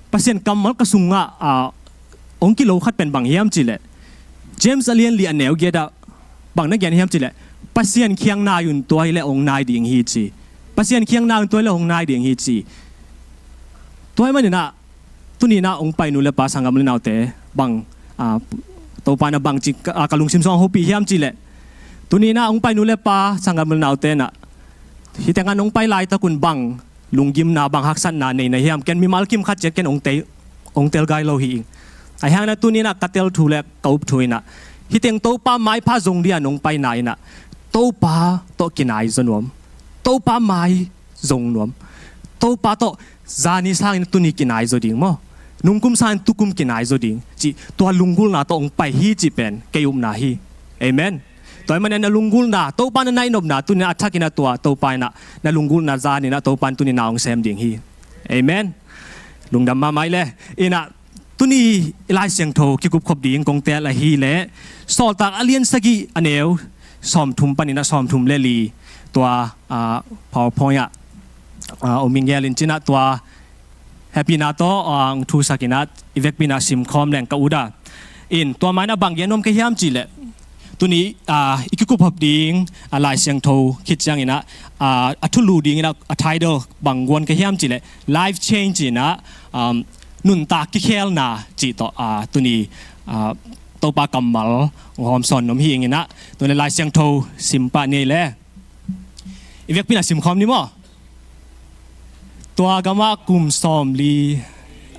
Pasian kammal ka sungah ah, hong kilo khat pen bang hiam cih leh James a lian li a neu giat ah bang na gen hiam cih leh Pasian kiang nai un tua hi leh hong nai ding hi ci. Pasian kiang nai un tua hi leh hong nai ding hi ci. Tua hi manin ah tuni in ah hong pai nu le pa sanggam le naute bang ah, Topa in ah bang ci ka, ah, ka lungsim sung hong hopih hiam cih leh tuni in ah hong pai nu le pa sanggam le naute in ah hih tengah nong pai laitak un bang lunggimna bang haksatna nei na hiam ken mimal kim khat ciat ken hong tel, hong tel gai lo hi ing. Ahi hangin ah tuni in ah ka tel thu le ka up thu in ah hih teng Topa maipha zong ding a nong paina in ah Topa tawh kinai zaw nuam. Topa mai zong nuam. Topa tawh zani sangin tuni kinai zaw ding maw. Nungkum sangin tukum kinai zaw ding cih tua lunggulhna tawh hong pai hi cih pen kei upna hi. Amen. Tua hi manin na lunggulhna Topa na naihnopna tuni in ah a thakin ah tua Topa in ah na lunggulhna zanin ah Topa in tuni in ah hong sem ding hi. Amen. Lungdam mahmah i le. In ah tuni i Lai Siangtho kikupkhop ding kong tel ahi le Sawltak a lian sagih a neu sawmthum panin ah sawmthum le li tua ah, PowerPoint ah ah, om ing. Gel in cin ah tua hehpihna tawh ah, hong thusak in ah i vekpi in ah simkhawm leng ka ut a. In tua ma in ah bang gen nuam ka hiam cih leh tuni ah, i kikuphop ding ah, Lai Siangtho khit ciangin ah ah, a thulu dingin ah a title bang guan ka hiam cih leh life change in ah um, nuntak kikhelna cih tawh ah, tuni ah, Topa kammal hong hawm sawn nuam hi ing in ah tuni Lai Siangtho sim pah ni ei le. I vekpi in ah simkhawm ni maw. Tua gamah kum sawmli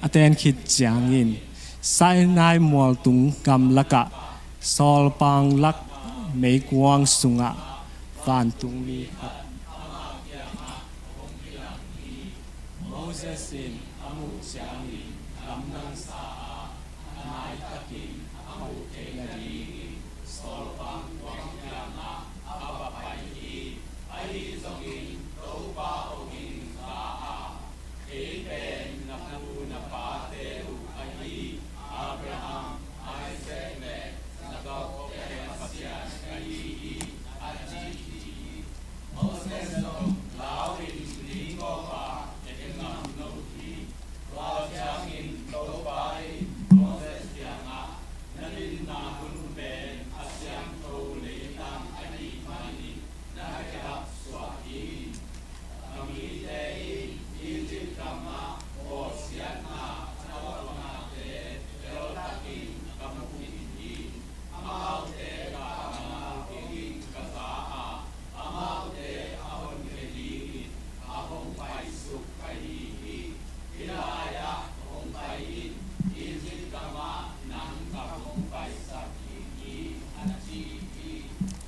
a ten khit ciangin Sinai mualtung gamlakah sawlpang lak meikuang sungah vantungmi khat Moses in a muh ciangin lamdang sa a, a nai takin a huh theih nadingin sawlpa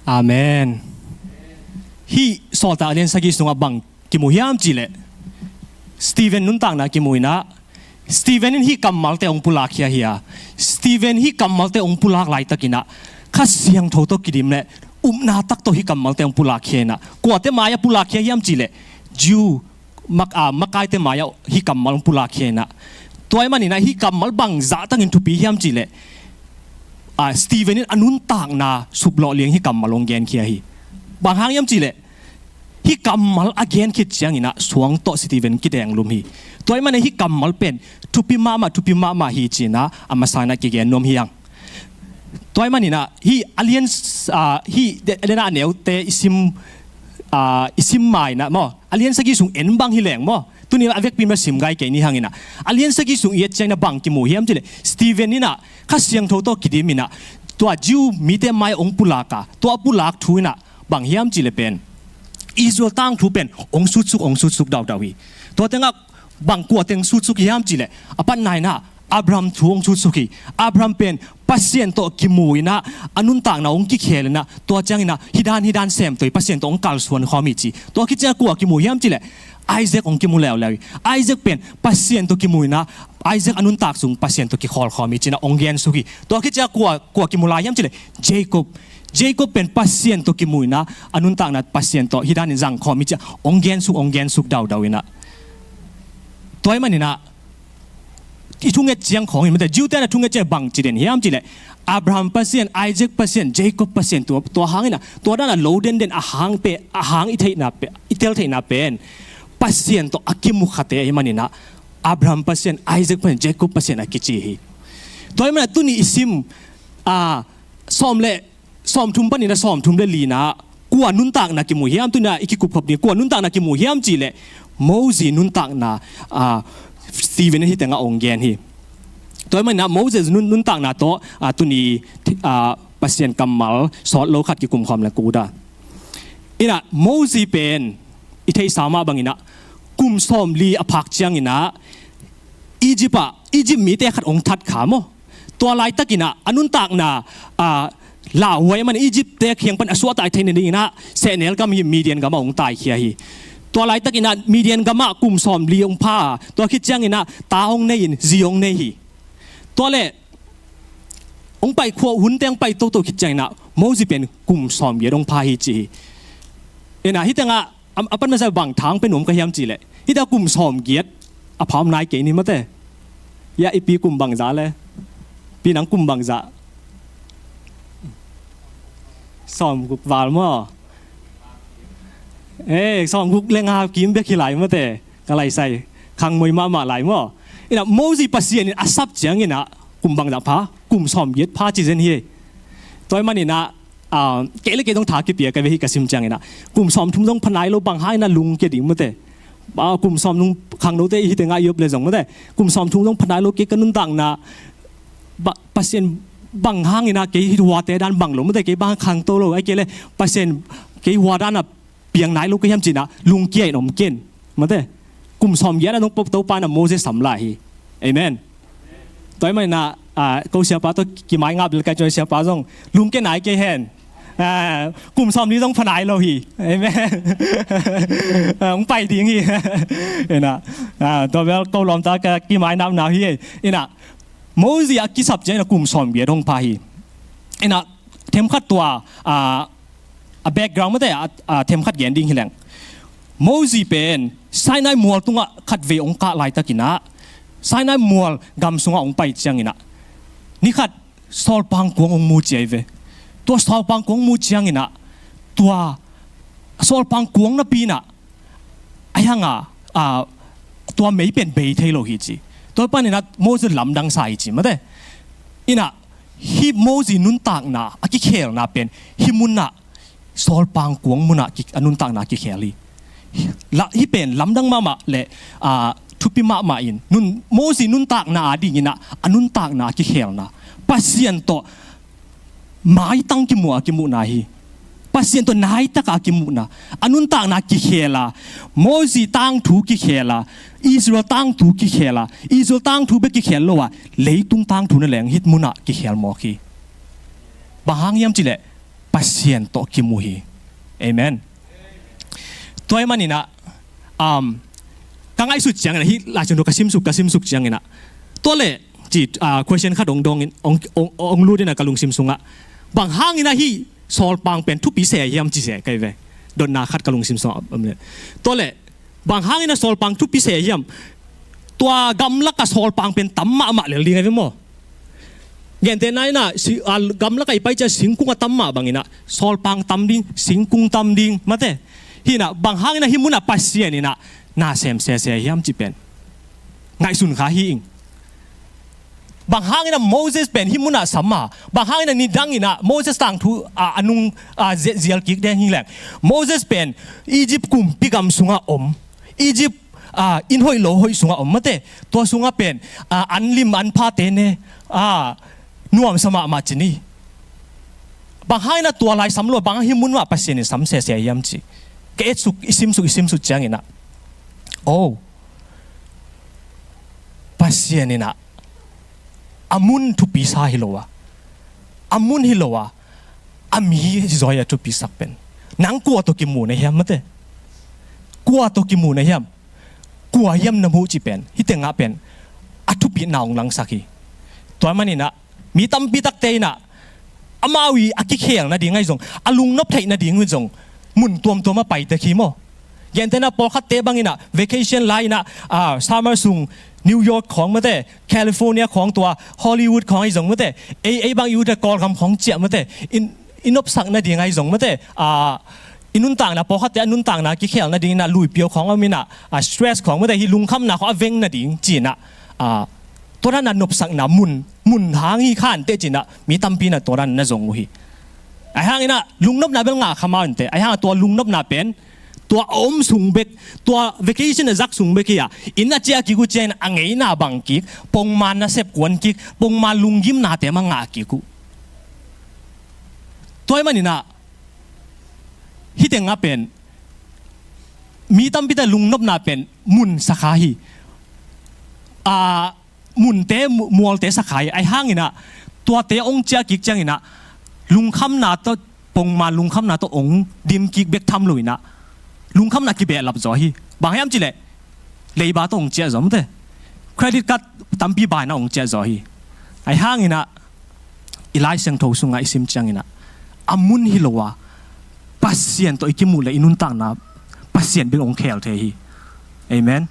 Amen. Hih Sawltak a lian sagih sungah bang kimu hiam cihleh, Stephen nuntakna kimu inah, Stephen in hih kammalte hong pulakkhia hi a, Stephen hih kammalte hong pulak laitakinah Kha Siangtho tawh kidim le upna tak tawh hih kammalte hong pulakkhia inah, kuate mai-ah pulakkhia hiam cihleh, Jew mak-, a, makaite mai-ah hih kammal hong pulakkhia inah, tua ahih maninah hih kammal bang zahtakin thupi hiam cihleh, a, Stephen in a nuntakna suplawh liang hih kammal hong genkhia hi. Bang hang hiam cihleh, hih kammal a gen khit cianginah suang tawh Stephen kidenglum hi. Tua ahih manin hih kammal pen thupi mahmah, thupi mahmah hi cinah a masa inah kigen nuam hi hang. Tua ahih maninah hih a lian, a, hih de-, dena a neute i sim, a, i sim mainah maw, a lian sagih sung en bang hi leng maw, tuni a vekpi mah sim gai kei ni hanginah, a lian sagih sung i et cianginah bang kimu hiam cihleh, Stephen inah Kha Siangtho tawh kidim inah tua Jew mite mai-ah hong pulak a, tua a pulak thu inah bang hiam cihleh pen, Israel tangthu pen hong sutsuk, hong sutsuk daudau hi. Tua tengah bang, kua teng sutsuk hiam cihleh, a patna inah Abraham thu hong sutsuk hi. Abraham pen Pasian tawh kimu inah a nuntakna hong kikhel inah, tua cianginah hih dan, hih dan semtui Pasian tawh hong kalsuan khawm hi ci. Tua khit ciangah kua kimu hiam cihleh, Isaac hong kimu leuleu hi. Isaac pen Pasian tawh kimu inah, Isaac a nuntak sung Pasian tawh kikhawl khawm hi cinah hong gensuk hi. Tua khit ciangah kua, kua kimu lai hiam cihleh, Jacob. Jacob pen Pasian tawh kimu inah a nuntakna Pasian tawh hih danin zang khawm hi ciah hong gensuk, hong gensuk daudau inah. Tua ahih maninah i thunget ciang khawng hi mate, Jew-te na thunget ciang bang ci den hiam cihleh, Abraham Pasian, Isaac Pasian, Jacob Pasian, tua, tua hanginah, tua dana lo denden a hang pe, a hang i theihna pe, i tel theihna pen Pasian tawh a kimukhate ahih maninah Abraham Pasian, Isaac Pasian, Jacob Pasian a kici hi. Tua ahih maninah tuni i sim, a, sawm le sawmthum panin a sawmthum le lina, kua nuntakna kimu hiam, tuna i kikupkhop ding, kua nuntakna kimu hiam cihleh, Moses nuntakna, a, Stephen in hih tengah hong gen hi. Tua ahih maninah Moses nun-, nuntakna tawh, a, tuni, a, Pasian kammal sawt lo khat kikumkhawm le kuda. Inah Moses pen i theihsa mah banginah kum sawmli a phak cianginah Egypt ah, Egypt mite khat hong that kha maw. Tua laitakinah a nuntakna, a, lauhuai a man Egypt-te kiang pan a suahtak theih nadinginah sehnel gam hi, Midian gamah hong taikhia hi. Tua laitakinah Midian gamah kum sawmli hong pha, tua khit cianginah ta hong nei in zi hong nei hi. Tua le hong pai khua, hunte hong pai toto khit cianginah Moses pen kum sawmgiat hong pha hi ci hi. Inah hih tengah a, a pan masa bang thang pen om ka hiam cihleh, hih tengah kum sawmgiat a pha om nai kei ni mate. Ya, i pi kum bangzah le? Pi nang kum bangzah? Sawmguk val maw? Eh, sawmguk le nga kim bek hi lai mate. Ka laisai khangmoi mahmah lai maw? Inah Moses Pasian in a sap cianginah kum bangzah pha? Kum sawmgiat pha ci zen hi. Tua ahih maninah, a, kei le kei zong tha kipia ka ve hi, ka sim cianginah kum sawmthum zong pha nai lo, bang hanginah lungkia ding mate. A, kum sawmthum, khangnote hih tengah i op le zong mate, kum sawmthum zong pha nai lo, kei ka nuntakna, ba, Pasian bang hanginah kei hih huate dan bang lo mate, kei bang khangto lo, ahih kei le Pasian kei hua danah piang nai lo ka hiam cinah lungkia in om ken mate. Kum sawmgiat a dong pop Topa inah Moses sam lai hi. Amen. Tua ahih maninah, a, ko siapa tawh kimai ngap lel kai, tua siapa zong lungkia nai kei hen. A, kum sawmli zong pha nai lo hi. Amen. A, hong pai ding hi. Inah, a, tua bel ko lawmta ka kimai napna hi. Inah Moses a kisap cianginah kum sawmgiat hong pha hi. Inah themkhat tua, a, a background mate, a, a, themkhat gen ding hi leng. Moses pen Sinai mual tungah khatvei hong kah laitakinah, Sinai mual gam sungah hong pai cianginah, ni khat sawlpang kuang hong mu ci ahi ve. Tua sawlpang kuang hong mu cianginah, tua sawlpang kuang napi inah, ahi hanga, a, tua mei pen bei thei lo hi ci. Tua paninah Moses lamdang sa hi ci mate. Inah hih Moses nuntakna a kikhelna pen hih munah, sawlpang kuang munah ki-, a nuntakna kikhel hi. La, hih pen lamdang mahmah le, a, thupi mahmah in, nun, Moses nuntakna a dinginah a nuntakna a kikhelna, Pasian tawh maitang kimuh a kimuhna hi. Pasian tawh naitaka kimuhna, a nuntakna kikhel a, Moses tangthu kikhel a, Israel tangthu kikhel a, Israel tangthu bek kikhel lo a, leitung tangthu na leng hih munah kikhel mawk hi. Bang hang hiam cihleh, Pasian tawh kimu hi. Amen. Tua ahih maninah, um, ka ngaihsut cianginah, hih Lai Siangtho ka simsuk, ka simsuk cianginah, tua leh ci, ah, question khat hong dongin, hong, hong, hong lutinah ka lungsim sungah, bang hanginah hih sawlpang pen thupi se hiam ci se ka hi ve. Dotna khat ka lungsim sungah om leh. Tua leh, bang hanginah sawlpang thupi se hiam? Tua gamlakah sawlpang pen tam mahmah lel ding ahi ve maw? Gentehna inah, si, a, gamlakah i pai ciang singkung a tam mah banginah sawlpang tam ding, singkung tam ding, mate. Hinah, bang hanginah hih munah Pasian inah na sem sese hiam cih pen ngaihsun kha hi ing. Bang hanginah Moses pen hih munah sam a, bang hanginah nidang inah Moses tangthu, a, a nung, a, ze-, zial kik deng hi leng. Moses pen Egypt kumpi gam sungah om. Egypt, a, inn hoih lo hoih sungah om mate. Tua sungah pen, a, an lim an phate ne, a, nuamsa mahmah ci ni. Bang hanginah tua lai sam lo, bang hang hih mun mah Pasian in sam sese hiam ci. Ka etsuk, i simsuk, i simsuk cianginah, oh, Pasian inah a mun thupi sa hi lo a, a mun hi lo a, a mi hi zaw hi a thupisak pen. Nang kua tawh kimu na hiam mate? Kua tawh kimu na hiam? Kua hiam na muh cih pen, hih tengah pen a thupitna hong langsak hi. Tua maninah mi tampi takte inah amau i a kikhelna ding ahi zong, a lungnop theihna ding hi zong, mun tuamtuam a pai tek hi maw? Gentehna pawlkhatte banginah vacation lai inah, ah, summer sung New York khawng mate, California khawng, tua Hollywood khawng ahi zong mate, ei, ei bang i ut a Kawlgam khawng ciah mate, in, i nopsak nading ahi zong mate, ah, i nuntakna, pawlkhatte a nuntakna kikhelna dinginah luipiau khawng a om inah, ah, stress khawng mate, hih lungkhamna khawng a veng nading ci-inah, ah, tua dan a nopsakna mun, mun hang hi kha inteh ci-inah mi tampi inah tua dan na zong uh hi. Ahi hanginah lungnopna bel ngah kha mah inteh. Ahi hangah tua lungnopna pen tua a om sung bek, tua vacation a zak sung bek hi a, inn a ciah kik uh ciangin a ngeina bang kik, pongman nasep kuan kik, pongman lunggimnate mah ngah kik uh. Tua ahih maninah hih tengah pen mi tampite lungnopna pen mun sa kha hi. A, munte, mu-, mualte sa kha hi. Ahi hanginah tuate hong ciah kik cianginah lungkhamna tawh, pongman lungkhamna tawh hong dim kik bek tham lo inah lungkhamna kibehlap zaw hi. Bang hiam cih leh leiba tawh hong ciah zaw mate, credit card tampi baina hong ciah zaw hi. Ahi hanginah i Lai Siangtho sungah i sim cianginah a mun hi lo a, Pasian tawh i kimuh leh i nuntakna Pasian bek hong khel thei hi. Amen.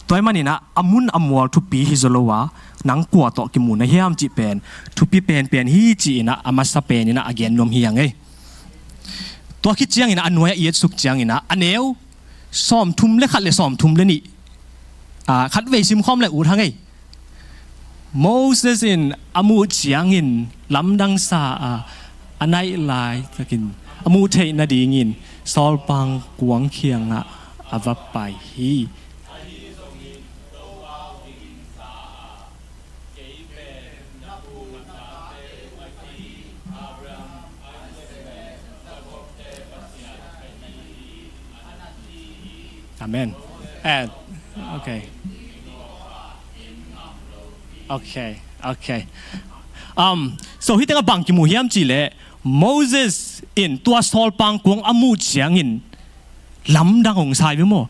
Tua ahih maninah a mun a mual thupi hi zaw lo a, nang kua tawh kimu na hiam cih pen thupi penpen hi ci-inah a masa peninah a gen nuam hi hang ei. Tua khit cianginah a nuai-ah i etsuk cianginah a neu sawmthum le khat le sawmthum le nih, a, khatvei simkhawm le ut hang ei. Moses in a muh ciangin lamdang sa a, a naih laitakin a muh theih nadingin sawlpang kuang kiangah a va pai hi. Amen. Eh, okay. Okay, okay. Um, so hih tengah bang kimu hiam cih leh Moses in tua sawlpang kuang a muh ciangin lamdang hong sa hi ve maw.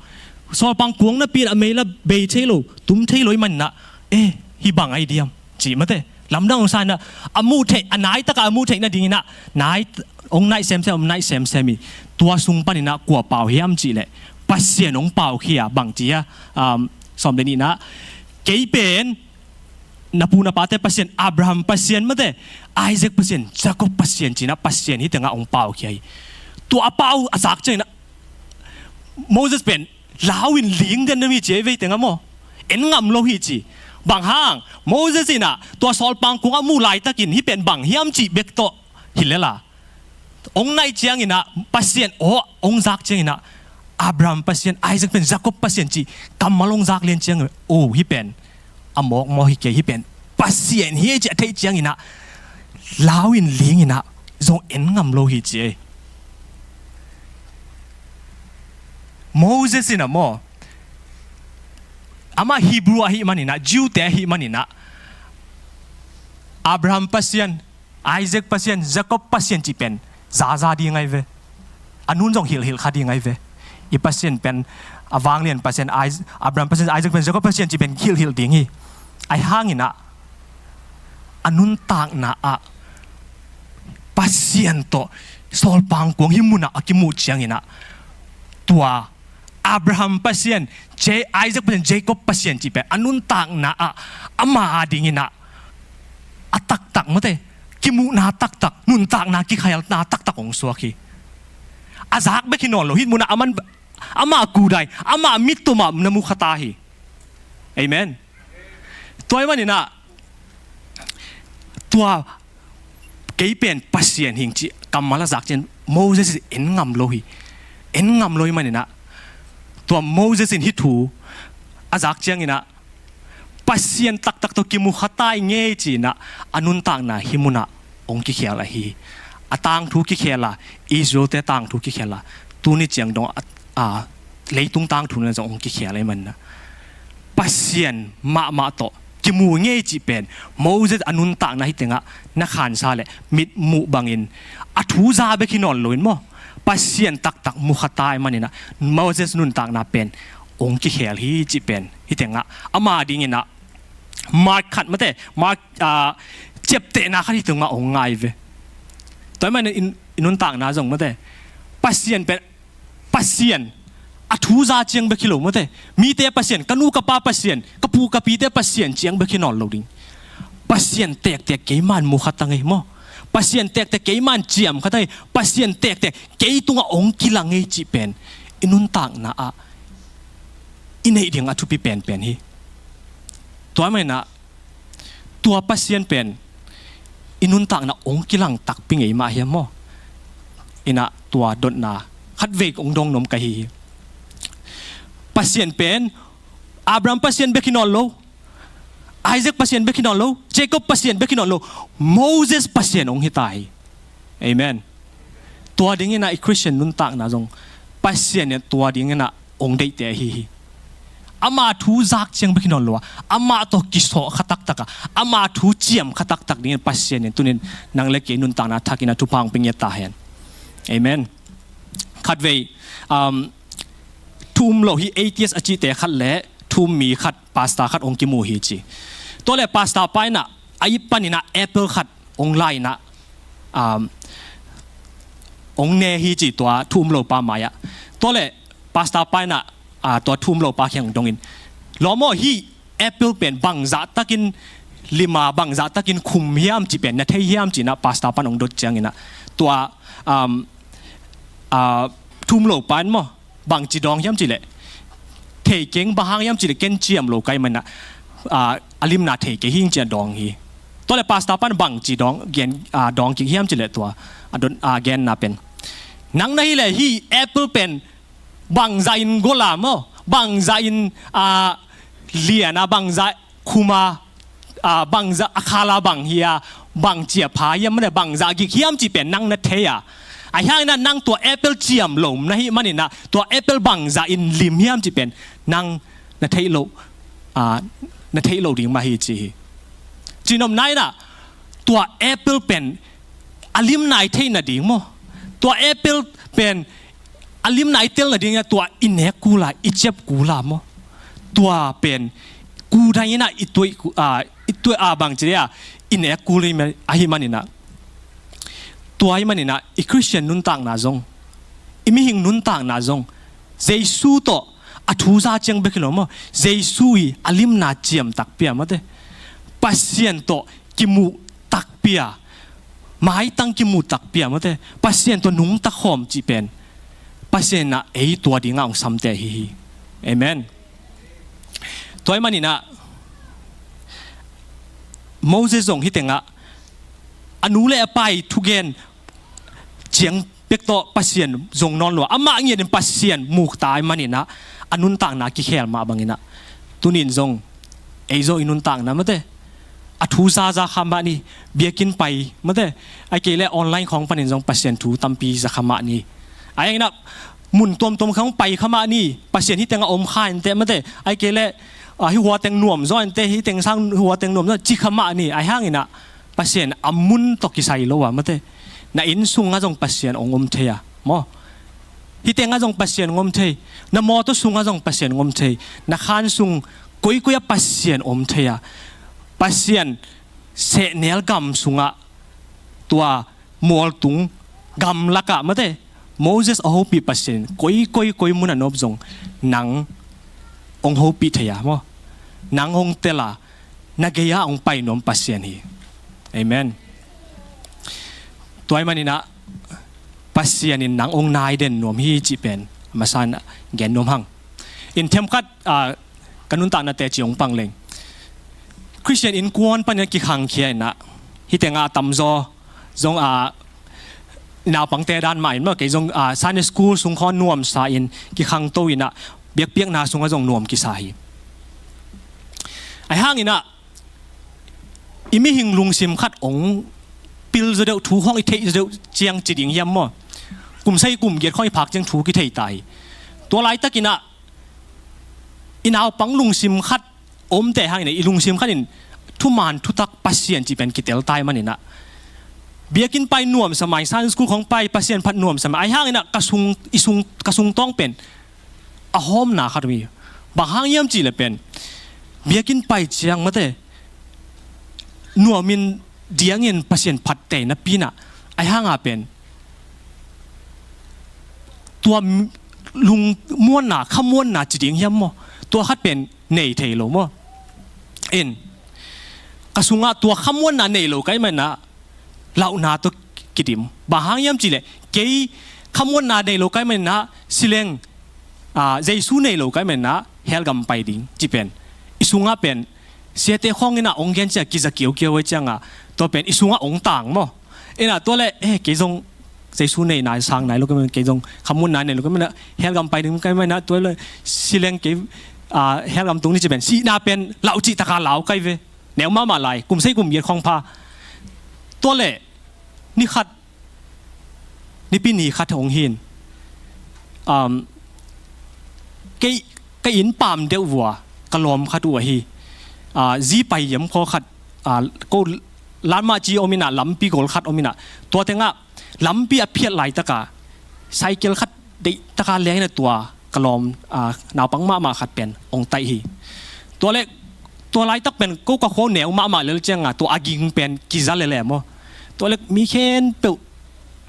Sawlpang kuang napi-in a meila bei thei lo, tum thei lo ahih maninah, eh, hih bang ahi diam cih mate, lamdang hong sa inah a muh theih, a naitakah a muh theih nadinginah nai, hong naih semsem, hong naih semsem hi. Tua sung paninah kua pau hiam cih leh Pasian hong pau khia. Bang ci a, um, sawm le nihnah, kei pen na pu na pate Pasian, Abraham Pasian mate, Isaac Pasian, Jacob Pasian ci-inah Pasian hih tengah hong pau khia hi. Tua a pau a zak cianginah Moses pen lau in ling den na mi ci ei vei tengah maw. En ngam lo hi ci. Bang hang, Moses inah tua sawlpang kuang a muh laitakin hih pen bang hiam cih bek tawh hi lela, hong naih cianginah Pasian aw hong zak cianginah Abraham Pasian, Isaac pen Jacob Pasian cih kammal hong zak lian ciangin, oh, hih pen a mawkmawk hi kei, hih pen Pasian hi ei cih a theih cianginah lau in linginah zong en ngam lo hi ci ei. Moses inah maw, amah Hebrew ahih maninah, Jew-te ahih maninah, Abraham Pasian, Isaac Pasian, Jacob Pasian cih pen zaza ding ahi ve. A nun zong hilhhilh kha ding ahi ve. I Pasian pen, a vanglian Pasian, Is-, Abraham Pasian, Isaac Pasian, Jacob Pasian cih pen hilhhilh ding hi. Ahi hangin ah, a nuntakna ah Pasian tawh sawlpang kuang hih munah a kimuh ciangin ah, tua Abraham Pasian, Je-, Isaac Pasian, Jacob Pasian cih pen a nuntakna ah ama adingin ah a taktak, mate, kimuhna taktak, nuntakna kikhelna taktak hong suak hi. A zak bek hi nawn lo, hih munah aman, amah kudai, amah mittum ah na mu kha ta hi. Amen. Tua ahih manin ah, tua kei pen Pasian hing cih kammal a zak ciang Moses in en ngam lo hi. En ngam lo ahih manin ah, tua Moses in hih thu a zak ciangin ah, Pasian taktak tawh kimu kha ta ing ei ci-in ah, a nuntakna hih munah hong kikhel ahi hi. A tangthu kikhel a, Israel-te tangthu kikhel a, tuni ciang dong a, a, leitung tangthu nunah zong hong kikhel ahih manin ah, Pasian mahmah tawh kimu ing ei cih pen Moses a nuntakna hih tengah na khansa leh mitmuh bangin, a thu za bek hi nawn loin maw, Pasian taktak mu kha ta ahih manin ah, Moses nuntakna pen hong kikhel hi cih pen hih tengah ama dingin ah mark khat, mate, mark, ah, ciaptehna khat hih tengah hong ngah hi ve. Tua ahih manin i nuntakna zong, mate, Pasian pen Pasian, a thu za ciang bek hi lo, mate. Mite Pasian, ka nu ka pa Pasian, ka pu ka pite Pasian ciang bek hi nawn lo ding. Pasian tektek keiman mu kha ta ing ei maw. Pasian tektek keiman ciam kha ta ing ei. Pasian tektek kei tungah hong kilang ing ei cih pen i nuntakna ah i neih ding a thupi penpen hi. Tua ahih manin ah, tua Pasian pen i nuntakna hong kilang takpi ngei mah hiam maw? Inah tua dotna khatvei hong dong nuam ka hi hi. Pasian pen Abraham Pasian bek hi nawn lo, Isaac Pasian bek hi nawn lo, Jacob Pasian bek hi nawn lo, Moses Pasian hong hi ta hi. Amen. Tua dingin ah i Christian nuntakna zong Pasian in tua dingin ah hong deihte ahi hi. Ama thu zak ciang bek hi nawn lo a, amah tawh kisawh kha taktak a, ama thu ciam kha taktak dingin Pasian in tunin nang le kei nuntakna thakin a thupha hong pia ngiat ta hen. Amen. Khatvei, um, thu um lo hi, atheist a cihte khat le thu um mi khat, pastor khat hong kimu hi ci. Tua le pastor pa inah a ip panin ah apple khat hong la inah, um, hong ne hi ci tua thu um lo pa mai-ah. Tua le pastor pa inah, ah, tua thu um lo pa kiang dongin, lawm aw, hih apple pen bangzah takin lim a, bangzah takin khum hiam cih pen na thei hiam ci-in ah pastor pan hong dot ciangin ah, tua, um, ah, thu um lo pa in maw, bangci dawng hiam cih leh, thei keng, bang hang hiam cih leh ken ciam lo ka hih manin ah, ah, a limna thei kei hi ing ci-in ah dawng hi. Tua le pastor pan bangci dawng, gen, ah, dawng kik hiam cih leh tua, ah, dot, ah, genna pen, nang na hih leh hih apple pen bangzah in gol a maw, bangzah in, ah, lian a, bangzah khum a, ah, bangzah a khal a bang hi a, bang ci a pha hiam, mate, bangzah gik hiam cih pen nang na thei a. Ahi hangin ah nang tua apple ciam lo na hih manin ah tua apple bangzah in lim hiam cih pen nang na theih loh, ah, na theih loh ding mah hi ci hi. Cihnopna inah tua apple pen a limna i theih nading maw, tua apple pen a limna i tel nading inah tua i nek kul a, i ciap kul a maw, tua pen kudai inah i tuai ku-, ah, i tuai, ah, bangci dia i nek kul ahih manin ah, tua ahih manin ah i Christian nuntakna zong, i mihing nuntakna zong Jesu tawh a thu za ciang bek hi lo maw, Jesu i a limna ciam takpi a, mate, Pasian tawh kimuh takpi a, maitang kimuh takpi a, mate, Pasian tawh nungta khawm cih pen Pasian inah ei tua dingah hong samte ahi hi. Amen. Tua ahih manin ah Moses zong hih tengah a nu le a pa i thugen ciang bek tawh Pasian zong nawn lo a, amah ngiatin Pasian mu ta ahih manin ah a nuntakna kikhel mah bangin ah, tunin zong ei zong i nuntakna, mate, a thu zaza kha mah ni. Biakinn pai, mate, ahih kei leh online khawng panin zong Pasian thu tampi za kha mah ni. Ahi hangin ah mun tuamtuam khawng pai kha mah ni. Pasian hih tengah om kha inteh, mate, ahih kei leh, ah, hih hua teng nuam zaw inteh, hih teng sang hua teng nuam zaw, ci kha mah ni. Ahi hangin ah Pasian a mun tawh kisai lo a, mate, na inn sungah zong Pasian hong om thei a, maw? Hih tengah zong Pasian hong om thei. Na mawtaw sungah zong Pasian hong om thei. Na khan sung koikoi ah Pasian om thei a, Pasian sehnel gam sungah, tua mualtung gamlakah, mate, Moses a hopih Pasian in koikoi, koi munah na om zong nang hong hopih thei a, maw? Nang hong tel a, na gei-ah hong pai nuam Pasian hi. Amen. Tua ahih manin ah Pasian in nang hong nai den nuam hi cih pen a masa in gen nuam hang. In themkhat, ah, ka nuntakna teci hong pang leng, Khristian innkuan panin a kikhangkhia in ah, hih tengah a tamzaw zong, ah, naupangte dan mah in maw, kei zong, ah, Sunday school sung khawng nuamsa in kikhangto in ah, biakpiakna sungah zong nuam kisa hi. Ahih hangin ah, i mihing lungsim khat hong pil zaw deuh, thu khawng i theih zaw deuh ciang ci ding hiam maw? Kum sagih kum giat khawng i phak ciang thu kithei ta hi. Tua laitakin ah, i naupang lungsim khat omte hangin ah, i lungsim khat in thuman thutak Pasian cih pen kitel ta ahih manin ah, biakinn pai nuamsa mai, Sunday school khawng pai Pasian phat nuamsa mai. Ahih hangin ah ka sung, i sung, ka sungtawng pen a hawmna khat om hi. Bang hang hiam cih leh pen, biakinn pai ciang, mate, nuamin diangin Pasian phat tei napi in ah, ahih hang a pen tua m-, lungmuanna, khamuanna ci ding hiam maw, tua khat pen nei thei lo maw? In, ka sungah tua khamuanna nei lo ka hih manin ah, lauhna tawh kidim. Bang hang hiam cih leh, kei khamuanna nei lo ka hih manin ah, si leng, ah, Jesu nei lo ka hih manin ah, hell gam pai ding cih pen, i sungah pen, siate khawng in ah hong gen ciang kiza kiaukiau ahih ciangah, tua pen i sungah hong tang maw? In ah tua leh, eh, kei zong Jesu neihna sang nai lo ka hih manin, kei zong khamuanna nei lo ka hih manin ah, hell gam pai ding ka hih manin ah, tua leh si leng kei, ah, hell gam tung ni cih pen, sihna pen lau cih taka lau ka hi ve. Neu mahmah lai, kum sagih kum giat khawng pha. Tua leh, ni khat, Nipi ni khat hong hi in, um, kei, ka inn paam deuh vua ka lawm khat uh ahi, ah, zi pai hiam khaw khat, ah, ko latmah ci om in ah, lampi gol khat om in ah, tua tengah lampi a phiat laitak a, cycle khat deihtaka leng in ah, tua ka lawm, ah, naupang mahmah khat pen hong taih hi. Tua leh, tua laitak pen ko ka khua uh neu mahmah lel ciangah, tua a ging pen kiza lel e maw. Tua leh mi khempeuh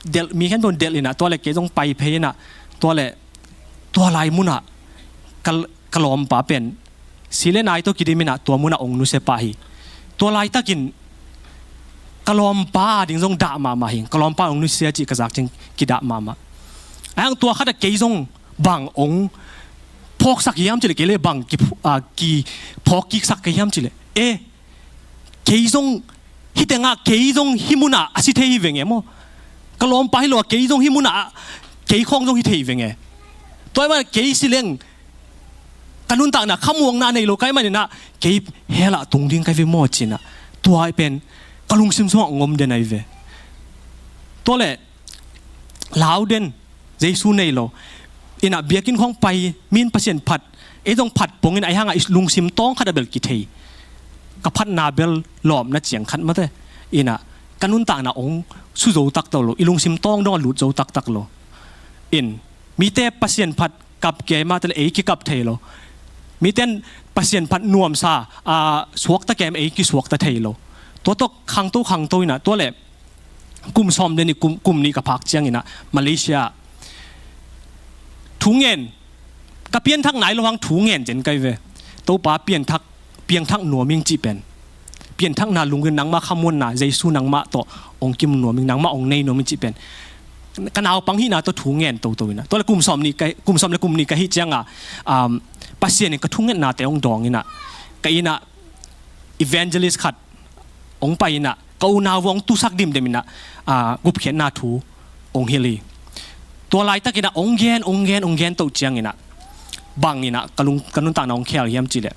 delh, mi khempeuh delh in ah, tua leh kei zong pai phei in ah, tua leh tua lai munah ka, ka lawmpa pen si leh nai tawh kidim in ah, tua munah hong nusia pah hi. Tua laitakin ka lawmpa a ding zong dah mahmah hi. Ka lawmpa hong nusia cih ka zak ciang kidah mahmah. Ahih hang tua khat ah kei zong bang hong phawksak hiam cih leh, kei leh bang ki, ah, kiphawk kiksak ka hiam cih leh, eh, kei zong hih tengah, kei zong hih munah a si thei hi veng e maw. Ka lawmpa hi lo a, kei zong hih munah, kei khawng zong hi thei hi veng e. Tua ahih manin kei si leng ka nuntakna khamuanna nei lo ka hih manin ah, kei hell ah tung ding ka hi ve maw ci in ah, tua pen ka lungsim sungah hong om den ahi ve. Tua leh, lau den, Jesu nei lo in ah, biakinn khawng pai, mi'n Pasian phat, ei zong phat pongin, ahih hangah i lungsim tawng khat ah bel kithei. Ka phatna bel lawpna ciang khat mate. In ah, ka nuntakna hong su zo taktak lo, i lungsim tawng dong a lut zo taktak lo. In, mite Pasian phat kap kei mah te leh ei kikap thei lo. Mite'n Pasian phat nuamsa, ah, suakta kei mah ei kisuakta thei lo. Tua tawh khangto khangto in ah, tua leh kum sawm le nih, kum, kum nih ka phak ciangin ah, Malaysia ah thu ngen, ka pianthak nai lo hang thu ngen zen ka hi ve. Topa pianthak, piangthak nuam ing cih pen, pianthakna lungin nangmah khamuanna, Jesu nangmah tawh hong kimu nuam ing, nangmah hong nei nuam ing cih pen ka naupang hihna tawh thu ngen toto in ah. Tua leh kum sawm nih ka, kum sawm le kum nih ka hih ciangah, um, Pasian in ka thungetnate hong dawng in ah, ka inn ah evangelist khat hong pai in ah, ka unau uh hong tusak dimdem in ah, ah, gupkhiatna thu hong hilh hi. Tua laitakin ah hong gen, hong gen, hong gen toh ciangin ah, bang in ah ka lung, ka nuntakna hong khel hiam cih leh,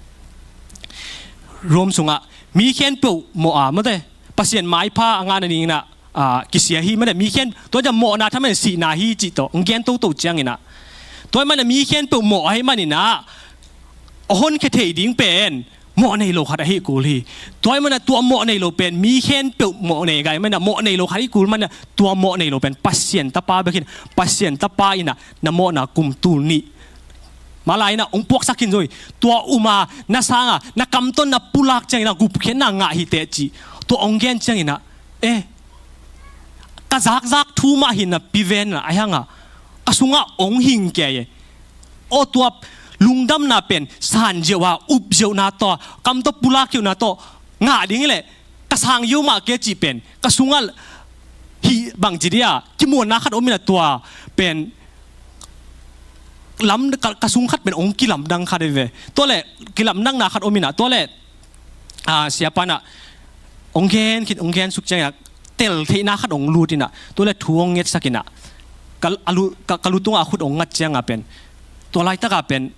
Rome sungah mi khempeuh mawh a, mate, Pasian maipha a ngah nadingin ah, ah, kisia hi, mate, mi khen, tua ciang mawhna thaman sihna hi cih tawh hong gen toto ciangin ah, tua ahih manin ah mi khempeuh mawh ahih manin ah, a honkhia thei ding pen mawh nei lo khat ahi kul hi. Tua ahih manin ah tua mawh nei lo pen mi khempeuh mawh nei gai manin ah mawh nei lo khat ahi kul manin ah tua mawh nei lo pen Pasian Tapa bek hi in, Pasian Tapa in ah na mawhna kum tul nih mah lai-in ah hong puaksak khin zo hi. Tua um a na sang a na kam tawh na pulak ciangin ah gupkhiatna ngah hi teh ci. Tua hong gen ciangin ah, eh, ka zakzak thu mah hi in ah pi ven in ah, ahih hang a ka sungah hong hing kei e. Aw, tua lungdamna pen san ziau a, up ziauhna tawh, kam tawh pulak khiatna tawh ngah ding hi leh ka sang ziau mah kei cih pen ka sungah hih bangci dia kimuanna khat om in ah tua pen lam, ka, ka sung khat pen hong kilamdang khat hi ve. Tua leh kilamdanna khat om in ah, tua leh, ah, siapa in ah hong gen khit, hong gen suk ciangin ah tel theihna khat hong lut in ah, tua leh thu hong ngetsak in ah, ka, a lu, ka, ka lu tungah khut hong ngat ciang a pen, tua laitak a pen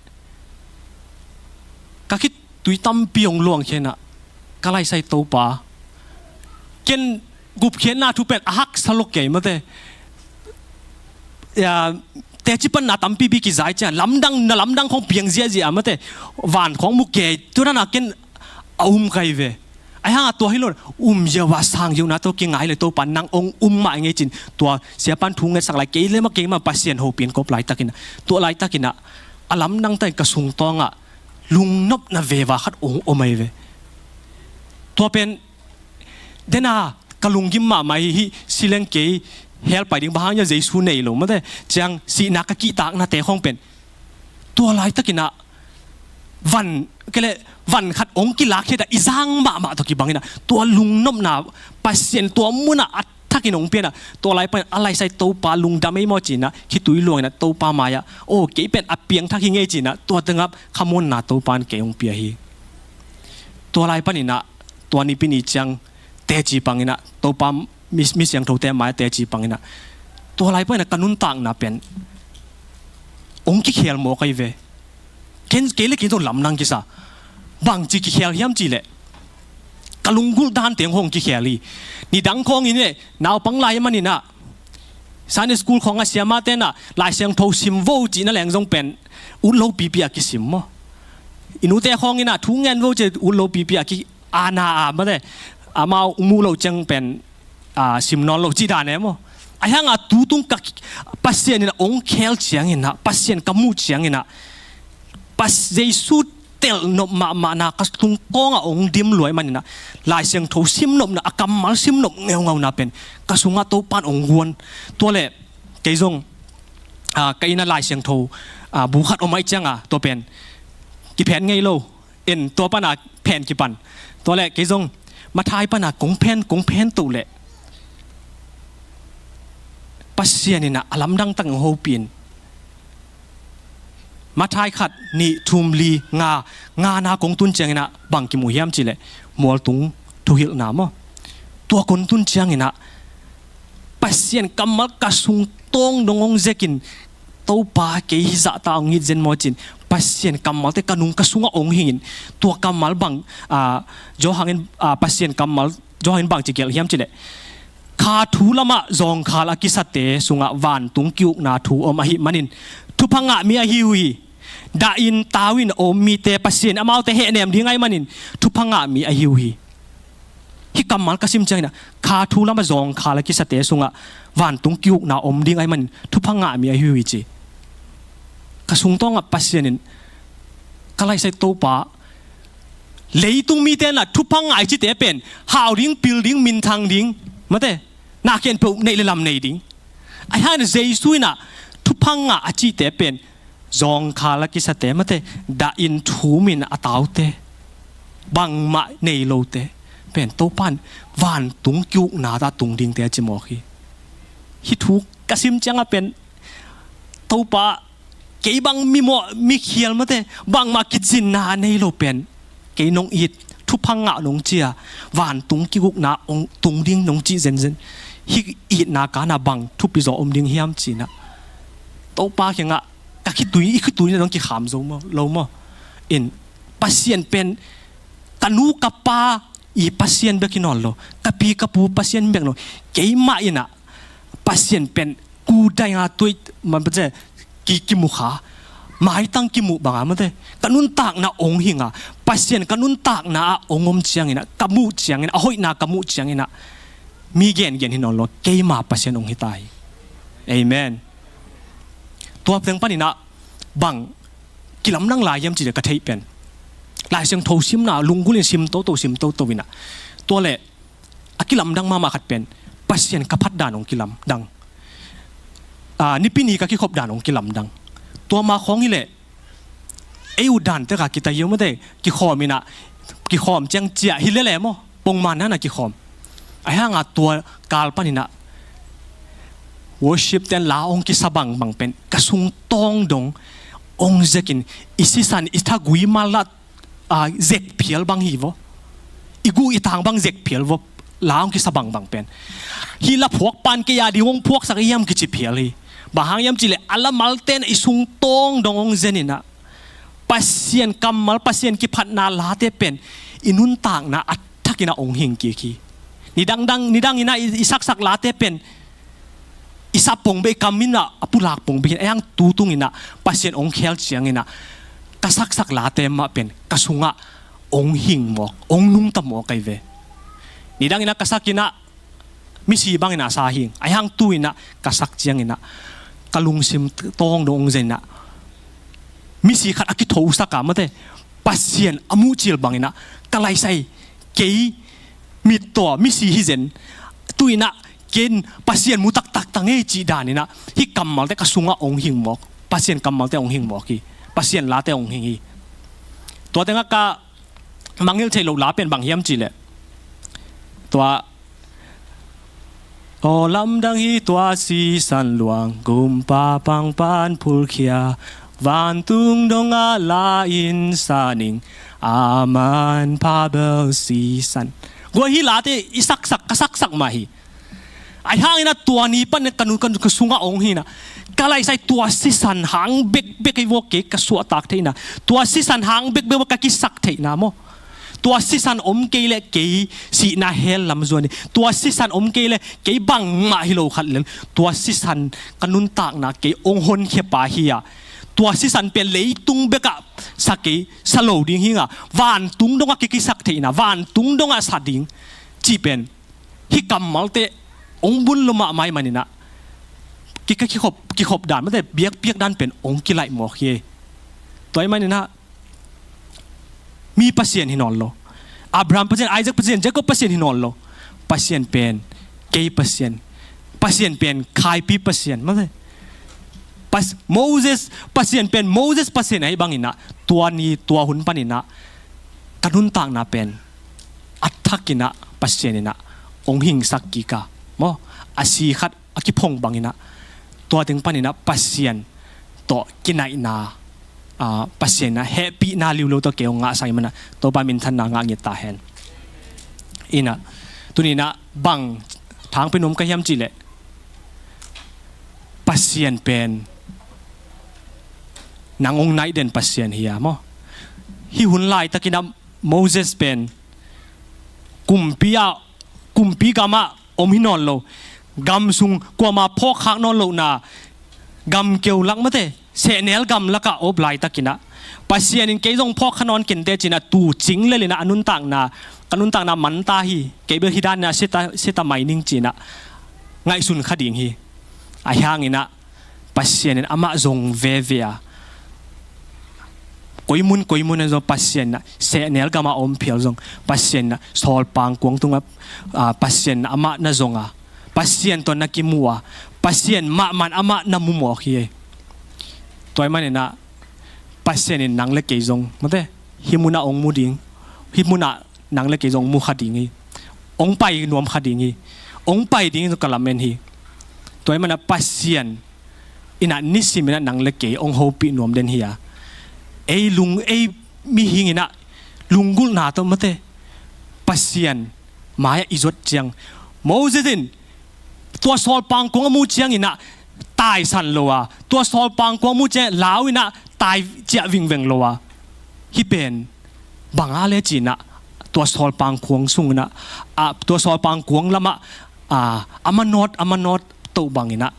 ka khitui tampi hong luang khia in ah, ka laisai Topa, ken gupkhiatna thu pen a haksa lo kei mate. Ya, teci panna tampipi kizai ciang lamdang, na lamdang khong piang ziahziah a mate. Van khong mu kei, tua dan a ken a um kai ve. Ahih hang a tua hi lo, um ziau a sang ziauhna tawh kingai leh Topa nang hong um mah ngei cin, tua siapa in thu ngetsak lai, kei leh mah kei mah Pasian hopih in kop laitakin ah, tua laitakin ah a lamdang tak in ka sung tawngah lungnopna veva khat hong om ahi ve. Tua pen den a ka lunggim mahmah hi, hih si leng kei hell pai ding, bang hang hiam, Jesu nei lo mate, ciang sihna ka kihtaknate khong pen tua laitakin ah van, kei leh van khat hong kilak khit a i zang mahmah tawh kibang in ah tua lungnopna, Pasian tua mun ah a thakin hong pia in ah, tua lai pan a laisai Topa lungdam ei maw ci in ah khitui luang in ah Topa mai-ah, aw, kei pen a piangthak hi ngei ci in ah tua tengah khamuanna Topa in kei hong pia hi. Tua lai panin ah tua Nipi ni ciang teci pang in ah Topa mi, mi siangthote mai-ah teci pang in ah, tua lai pan in ah ka nuntakna pen hong kikhel mawk ahi ve. Ken, kei leh ken zong lamdang kisa. Bangci kikhel hiam cih leh ka lunggulh dante hong kikhel hi. Nidang khong in leh naupang lai manin ah Sunday school khong a siamate in ah Lai Siangtho sim vo cihna leng zong pen ut lopipi a kisim maw. I nute khong in ah thu ngen vo ci ut lopipi a ki, a na a mate, amau mu lo ciang pen, ah, sim nawn lo cih dan e maw. Ahih hang a tu tung ka, Pasian in ah hong khel ciangin ah, Pasian ka muh ciangin ah, Pas, Jesu telh nop mahmahna ka sung kawngah hong dim lua ahih manin ah Lai Siangtho sim nopna, a kammal sim nop ngeungauna pen ka sungah Topa in hong guan. Tua leh kei zong, ah, ka inn ah Lai Siangtho, ah, bu khat om ahih ciang a, tua pen kiphen ngei lo. En, tua pan a phen kipan. Tua leh kei zong Matthai pan a kong phen, kong phen to leh Pasian in ah a lamdang takin hong hopih in, Matthai khat, nih, thum, li, nga, ngana kong tun ciangin ah bang kimu hiam cih leh mualtung thuhilhna maw. Tua kong tun ciangin ah Pasian kammal ka sung tawng dong hong zekin, Topa, kei hih zahta hong it zen maw cin, Pasian kammalte ka nung ka sungah hong hingin, tua kammal bang, ah, Johan in, ah, Pasian kammal Johan in bangci gelh hiam cih leh, kha thu lamah zawngkhal a kisate sungah vantung ki-ukna thu om ahih manin thupha ngah mi ahi uh hi. Dah in, tau in a om mite Pasian in amaute hehnem ding ahih manin thupha ngah mi ahi uh hi. Hih kammal ka sim ciangin ah, kha thu lamah zawngkhal a kisate sungah vantung ki-ukna om ding ahih manin thupha ngah mi ahi uh hi ci. Ka sung tawngah Pasian in, ka laisai Topa, leitung mite in ah thupha ngah i cihte pen hau ding, pil ding, minthang ding, mate, na khempeuh neih leh lam nei ding. Ahih hangin Jesu in ah thupha ngah a cihte pen zawngkhal a kisate, mate, dah in, thum in a taute, bangmah nei lote pen Topa in vantung ki-ukna ah tung dingte a ci mawk hi. Hih thu ka sim ciang a pen, Topa, kei bang mi mawh, mi khial, mate, bangmah kicinna a nei lo pen kei nong it, thupha ngah nong ci a, vantung ki-ukna hong tung ding nong cih zenzen, hih itna kan ah bang thupi zaw om ding hiam ci-in ah Topa kiangah ka khitui, i khitui in ah dong kikham zo maw, lo maw. In, Pasian pen ka nu ka pa i Pasian bek hi nawn lo, ka pi ka pu Pasian bek nawn lo, keimah in ah Pasian pen ku dai nga tuai, man pa ce, ki, kimu kha. maitang kimuh banga mate, ka nuntakna ong hing a, Pasian ka nuntakna ah ong om ciangin ah, ka muh ciangin ah, a hoihna ka muh ciangin ah, mi gengen hi nawn lo, keima Pasian ong hi ta hi. Amen. Tua teng panin ah bang kilamdang lai hiam cih leh ka theih pen, Lai Siangtho simna lunggulh in sim toto, sim toto in ah, tua leh a kilamdang mahmah khat pen Pasian ka phat dan ong kilamdang. Ah, Nipi ni ka kikhop dan ong kilamdang. Tua mah khawng hi leh ei uh dan tek a kita hi uh mate, kikhawm in ah, kikhawm ciang ciah hi lele maw, pongman na na kikhawm. Ahi hang a tua kal panin ah worship ten la ong kisa bangbang pen ka sung tawng dong ong zek in, i sisan, i thagui mal ah, ah, zek phial bang hi vaw. I guh i tang bang zek phial vaw. La ong kisa bangbang pen, hih la phuak pan kei a ding ong phuaksak hiam kici phial hi. Bang hang hiam cih leh a la malte in i sung tawng dong ong zen in ah, Pasian kammal, Pasian kiphatna late pen i nuntakna a thakin ah ong hing kik hi. Nidang dang, nidang in ah i, i saksak late pen i sap pong bek, i kam in ah a pulak pong bek hi in, ahi hang tu tung in ah Pasian ong khel ciangin ah ka saksak late mah pen ka sungah ong hing mawk, ong nungta mawk ahi ve. Nidang in ah ka sak in ah misi bangin ah sa hing, ahi hang tu in ah ka sak ciangin ah ka lungsim tawng dong ong zen in ah, misi khat a kithosak a mate, Pasian a muh cil bangin ah ka laisai, kei mit tawh misi hi zen, tu in ah ken Pasian mu taktak ta ngei cih dan in ah, hih kammalte ka sungah ong hing mawk, Pasian kammalte ong hing mawk hi, Pasian late ong hing hi. Tua teng ah ka mangngilh theih loh la pen bang hiam cih leh, tua, aw lamdang hi tua sisan luang, gumpa pangpan phulkhia, vantung dongah la in sa ning, aman pha bel sisan. Guai, hih late i saksak, ka saksak mah hi. Ahi hangin ah tua ni pan ka nu, ka nu, ka sungah ong hi in ah, ka laisai tua sisan hang bekbek hi vaw kei ka suahtak theihna, tua sisan hang bekbek vaw ka kisak theihna maw, tua sisan om kei leh kei sihna hell lam zuan hi, tua sisan om kei leh kei bangmah hi lo khat lel, tua sisan ka nuntakna kei ong honkhia pa hi a, tua sisan pen leitung bekah sa kei, sa lo ding hi ing a, vantung dongah kei kisak theihna, vantung dongah sa ding cih pen hih kammalte ong bun lo mahmah ahih manin ah, ki, ka kikhop, kikhop dan mate, biakpiak dan pen ong kilaih mawk hi. Tua ahih manin ah mi Pasian hi nawn lo. Abraham Pasian, Isaac Pasian, Jacob Pasian hi nawn lo. Pasian pen kei Pasian. Pasian pen khaipi Pasian mate. Pas-, Moses, Pasian pen Moses Pasian ahih bangin ah, tua ni tua hun panin ah ka nuntakna pen a thakin ah Pasian in ah ong hingsak kik a maw, a si khat a kiphong bangin ah, tua teng panin ah Pasian tawh kinaihna, ah, Pasian in ah hehpihna liulo tawh kei ong ngahsak ahih manin ah Topa minthanna ngah ngit ta hen. In ah, tuni in ah bang thangpi nuam ka hiam cih leh, Pasian pen nang ong naih den Pasian hi a maw. Hih hun laitakin ah Moses pen kumpi ah, kumpi gamah om hi nawn lo. Gam sung kuamah phawkkhak nawn lohna, gam keu lak mate, sehnel gam lakah a om laitakin ah, Pasian in kei zong phawkkha nawn kei inteh ci-in ah, tu cing lel in ah a nuntakna, ka nuntakna man ta hi, kei bel hih dan in ah si ta, si ta mai ning ci-in ah ngaihsun kha ding hi. Ahi hangin ah Pasian in amah zong veve a, koi mun koi mun ah zong Pasian in ah, sehnel gamah a om phial zong Pasian in ah sawlpang kuang tungah, ah, Pasian in ah amah na zong a, Pasian tawh na kimu a, Pasian mahmah in amah na mu mawk hi. Tua ahih manin ah Pasian in nang le kei zong mate, hih munah ong mu ding, hih munah nang le kei zong mu kha ding hi. Ong pai nuam kha ding hi. Ong pai ding hi zong ka lamen hi. Tua ahih manin ah Pasian in ah nisim in ah nang le kei ong hopih nuam den hi a, ei lung, ei mihing in ah lunggulhna tawh mate, Pasian mai-ah i zuat ciang, Moses in tua sawlpang kuang a muh ciangin ah taisan lo a, tua sawlpang kuang a muh ciangin lau in ah tai ciah vingveng lo a, hih pen bang a le ci-in ah tua sawlpang kuang sungin ah, ah, tua sawlpang kuang lamah, ah, a manawt, a manawt toh bangin ah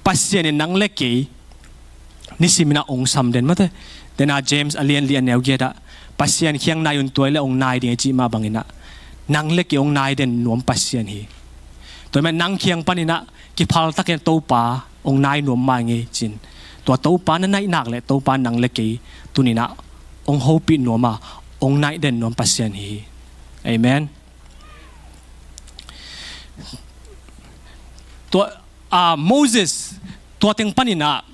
Pasian in nang le kei Nisimin ah hong sam den mate. Dena James a lian li a neu giat ah, Pasian kiang nai un, tua hileh hong nai ding hi cih mah bangin ah, nang le kei hong nai den nuam Pasian hi. Tua ahih manin nang kiang panin ah kiphal takin Topa hong nai nuam mah ing ei ci-in, tua Topa na naih nak leh Topa nang le kei tuni-in ah hong hopih nuam a, hong naih den nuam Pasian hi. Amen. Tua, ah, Moses, tua teng panin ah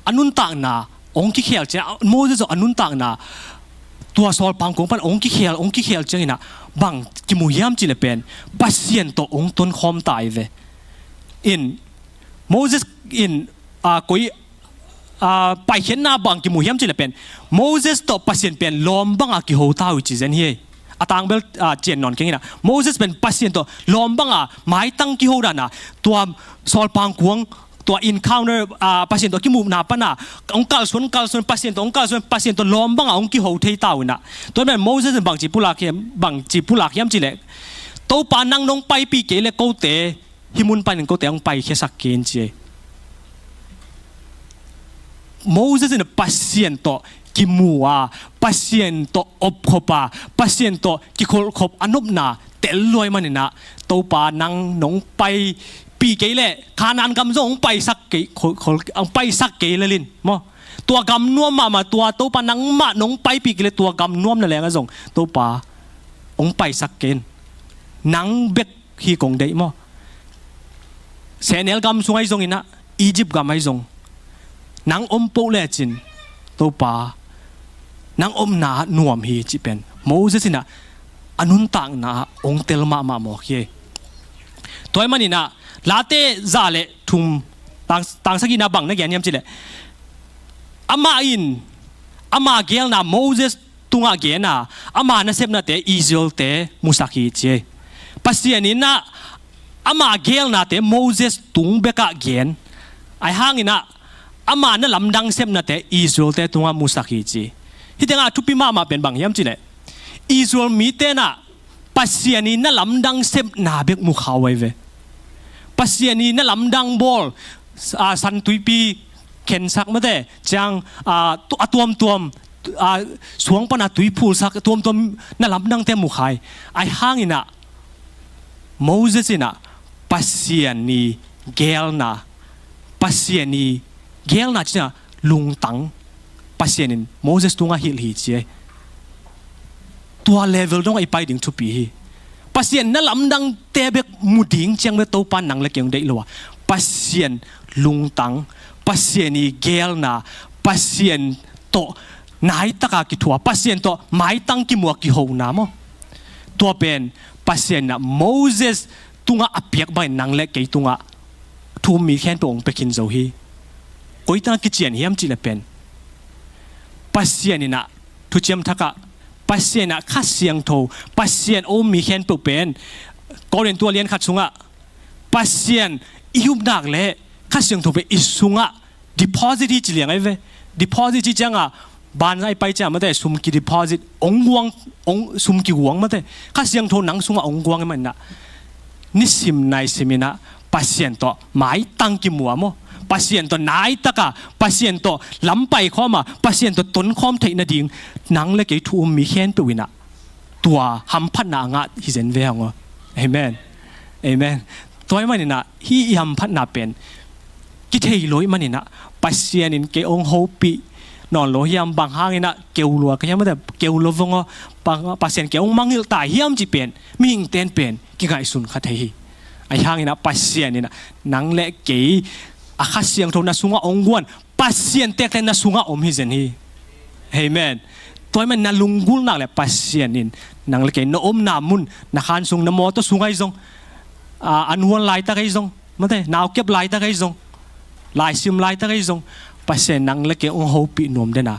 a nuntakna hong kikhel ciang, Moses a nuntakna tua sawlpang kuang pan hong kikhel, hong kikhel ciangin ah bang kimu hiam cih leh pen, Pasian tawh hong tonkhawm ta hi ve. In, Moses in, ah, koi, ah, paikhiatna bang kimu hiam cih leh pen, Moses tawh Pasian pen lawm banga kiho ta uh hi ci zen hi. A tang bel, ah, cian nawn keng in ah, Moses pen Pasian tawh lawm banga maitang kiho dan a, tua sawlpang kuang, tua encounter, ah, Pasian tawh kimuhna pan a, hong kalsuan, kalsuan, Pasian tawh hong kalsuan, Pasian tawh lawm banga hong kiho thei ta uh in ah. Tua ahih manin Moses in bangci pulak hiam, bangci pulak hiam cih leh, Topa nang nong paipih kei leh kote, hih mun panin kote hong paikhia sak kei in ci hi. Moses in Pasian tawh kimu a, Pasian tawh opkhop a, Pasian tawh kikholhkhop a nopna tel lua ahih manin ah, Topa nang nong paipih kei leh Kanaan gam zong hong paisak kei, khol, khol, hong paisak kei lel in maw. Tua gam nuam mahmah, tua Topa nangmah nong paipih kei leh tua gam nuam nangawn zong Topa hong paisak kei in. Nang bek hi kong deih maw. Sehnel gam sung ahi zongin ah, Egypt gam ahi zong, nang om peuh lecin Topa nang omna nuam hi cih pen Moses in ah a nuntakna ah hong tel mahmah mawk hi. Tua ahih manin ah Late za le thum, tang, tang sagihna bang na gen hiam cih leh, amah in ama geelna Moses tungah gen a, ama nasepnate Israelte musak hi ci hi. Pasian in ah ama geelnate Moses tung bekah gen. Ahi hangin ah ama na lamdang sepnate Israelte tungah musak hi ci. Hih tengah a thupi mahmah pen bang hiam cih leh, Israel mite in ah Pasian i na lamdang sepna bek mu kha uh ahi ve. Pasian i na lamdang bawl, ah, San Tuipi khensak mate, ciang, ah, tu-, a tuamtuam, ah, suang pana tui phulsak, tuamtuam na lamdangte mu kha hi. Ahi hangin ah Moses in ah Pasian i geelna, Pasian i geelna cih na lungtang Pasian in Moses tungah hilh hi ci hi. Tua level dongah i pai ding thupi hi. Pasian na lamdangte bek mu ding ciang bek Topa nang le kei hong deih lo a, Pasian lungtang, Pasian i geelna, Pasian tawh naitaka kithuah, Pasian tawh maitang kimuh a kihona maw. Tua pen Pasian in ah Moses tungah a piak bangin nang le kei tungah thu um mi khempeuh hong pia khin zo hi. Koi tangah kician hiam cih leh pen, Pasian in ah thuciam thakah, Pasian in ah Kha Siangtho, Pasian a um mi khempeuh pen, Korin tua lian khat sungah, Pasian i upna leh Kha Siangtho pen i sungah deposit hi ci liang ahi ve. Deposit ci ciangah, bank ah i pai ciang mate, sum ki deposit, hong guang, hong, sum kiguang mate. Kha Siangtho nang sungah hong guang ahih manin ah, nisim naisim in ah Pasian tawh maitang kimuh a maw, Pasian tawh naitaka, Pasian tawh lampai khawm a, Pasian tawh tonkhawm theih nading nang le kei thu um mi khempeuh in ah tua hamphatna a ngah hi zen ve hang aw. Amen. Amen. Tua ahih manin ah hih i hamphatna pen kithei lo ahih manin ah, Pasian in kei hong hopih nawn lo hiam, bang hangin ah keu lua ka hiam, mate, keu lo vong aw, Pa-, Pasian kei hong mangngilh ta hiam cih pen mihingte'n pen kingaihsun kha thei hi. Ahi hangin ah Pasian in ah nang le kei a Kha Siangtho na sungah hong guan, Pasian tektek na sungah om hi zen hi. Amen. Tua ahih manin na lunggulh nak leh Pasian in nang le kei na omna mun, na khan sung, na mawtaw sung ahi zong, a, an huan laitak ahi zong, mate, naukep laitak ahi zong, laisim laitak ahi zong, Pasian nang le kei hong hopih nuam den a,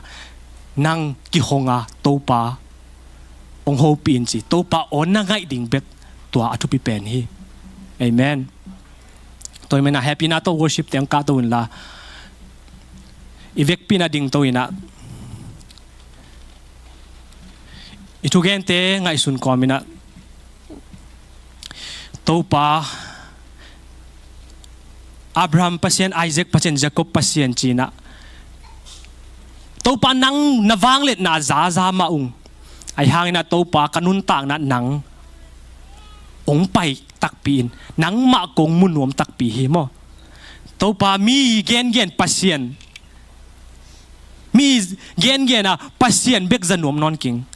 nang kihong a, Topa hong hopih in ci, Topa aw na ngaih ding bek tua a thupi pen hi. Amen. Tua ahih manin ah hehpihna tawh worship teng kahto inla, i vekpi in ah dingto in ah, i thugente ngaihsun kawm in ah, Topa, Abraham Pasian, Isaac Pasian, Jacob Pasian ci in ah, Topa nang na vangliatna zaza mah ung. Ahi hangin ah Topa ka nuntakna nang hong pai takpi in, nangmah kong mu nuam takpi hi maw. Topa mi gengen Pasian, mi gengen a Pasian bek za nuam nawn keng.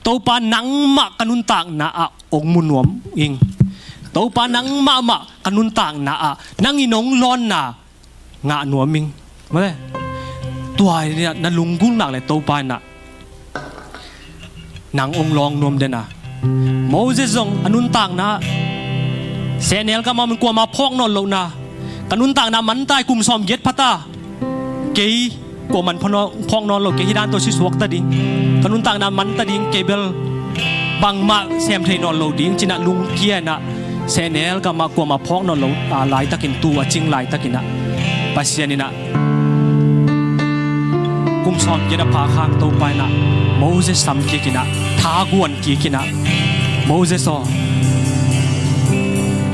Topa nangmah ka nuntakna ah hong mu nuam ing. Topa nangmah mah ka nuntakna ah nang in hong lawnna ngah nuam ing. Mawle. Tua in ah na lunggulh nak le Topa in ah nang hong lawng nuam den a. Moses zong a nuntakna sehnel gam ah kuamah phawk nawn lohna, ka nuntakna man ta hi, kum sawm giat pha ta, kei kuamah phawk nawn lo, kei hih dan tawh si suak ta ding, ka nuntakna man ta ding, kei bel bangmah sem thei nawn lo ding ci-in ah lungkia in ah sehnel gam ah kuamah phawk nawn lo a laitakin, tu a cing laitakin ah Pasian in ah kum sawm giat a pha hang Topa in ah Moses sam kik in ah, thaguan kik in ah, Moses aw,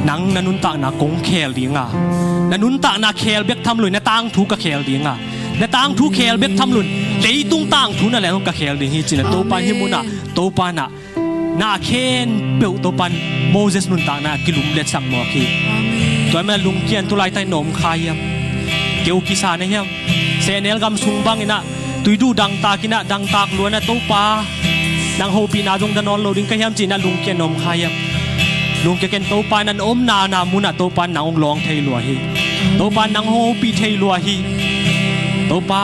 nang na nuntakna kong khel ding a, na nuntakna khel bek tham lo in na tangthu ka khel ding a, na tangthu khel bek tham lo in leitung tangthu na leng ka khel ding hi ci-in ah Topa in hih mun ah, Topa in ah na khempeuh Topa in Moses nuntakna kilumletsak mawk hi. Amen. Tua ahih manin lungkia in, tu laitak in na om kha hiam? Keu kisa na hiam? Sehnel gam sung bangin ah tuiduh dangtak in ah, dangtak lua in ah, Topa nang hopihna zong za nawn lo ding ka hiam ci-in ah lungkia in na om kha hiam? Lungkia ken, Topa in na omna na mun ah Topa in nang hong lawng thei lua hi. Topa in nang hong hopih thei lua hi. Topa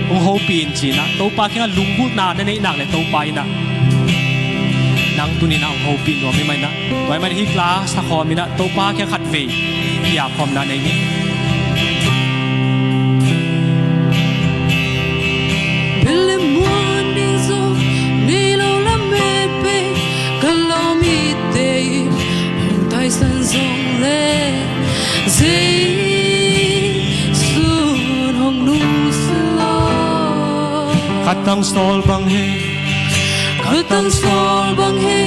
hong hopih in ci-in ah Topa kiangah lunggulhna na neih nak le Topa in ah nang tuni in ah hong hopih nuam hi mah in ah, tua ahih manin hih tla sakhawm in ah Topa kiang khatvei kikhopna nei ni. Bel le muan ding zong nei lo lamet pei, ka lawm ite in hong taisan zong le Jesu in hong nusia lo. Ka tang sawl bang hi, ka tang sawl bang hi,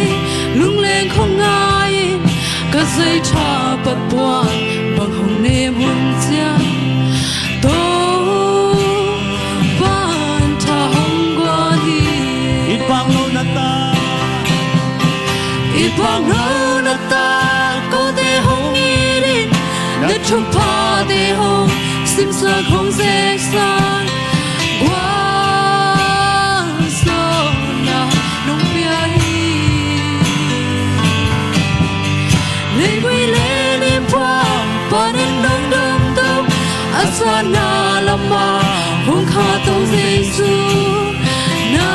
lungleng khong ngai in, ka zei tha pat puan bang hong nem hun ciang, Topa in tha hong guan hi. It bang lo na ta, it bang lo na ta, kote hong it in, na thuphate hong simsak hong zeksak, gualzawhna nong pia hi. Leivui le nimphual panin nong domto, a sanna lamah hong khahto Jesu, na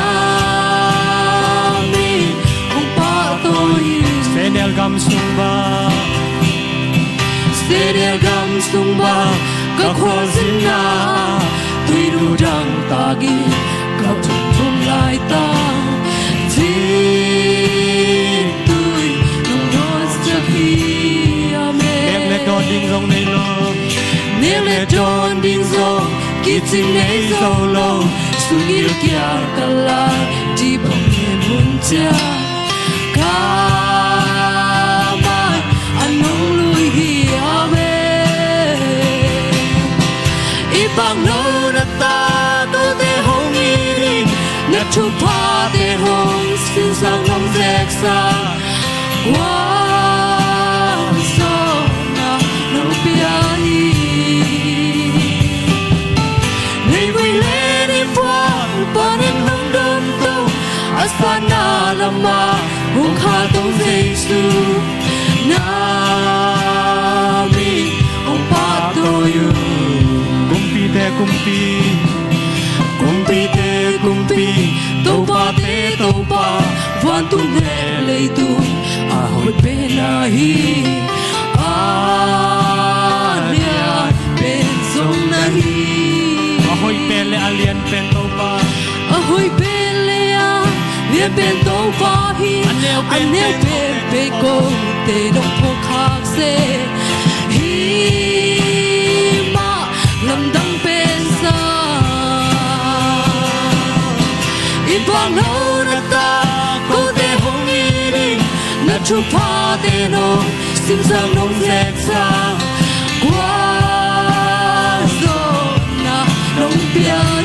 min hong pahtawi hi. Sehnel gam sung bang, sehnel gam sung bang, ka khualzinna tuiduh dangtak in ka thumthum laitak, cintui nong dawnsak hi. Amen. Nek le dawn ding zong nei lo, nek le dawn ding zong kicing nei zo lo, sungil kial ka lai dih bang hi mun ciang, ka mai a nong lui hi. Amen. It bang lo na ta, kote hong it in, na thuphate hong simsak hong zeksak, gualzawhna nong pia hi. Leivui le nimphual panin nong domto, a sanna lamah hong khahto Jesu, na min hong pahtawi uh. Kumpite Kumpi, kumpite Kumpi, topate Topa, vantung le leitung a hoih pen na hi, a lian pen zong na hi. A hoih pen le a lian pen Topa, a hoih pen le a lian pen Topa hi. A neu pen, a neu pen, pen kote nong phuak khak seh, hih mah lamdang pen sa. It bang lo na ta, kote hong it in, na thuphate nong simsak nong zeksak, gualzawhna nong pia hi.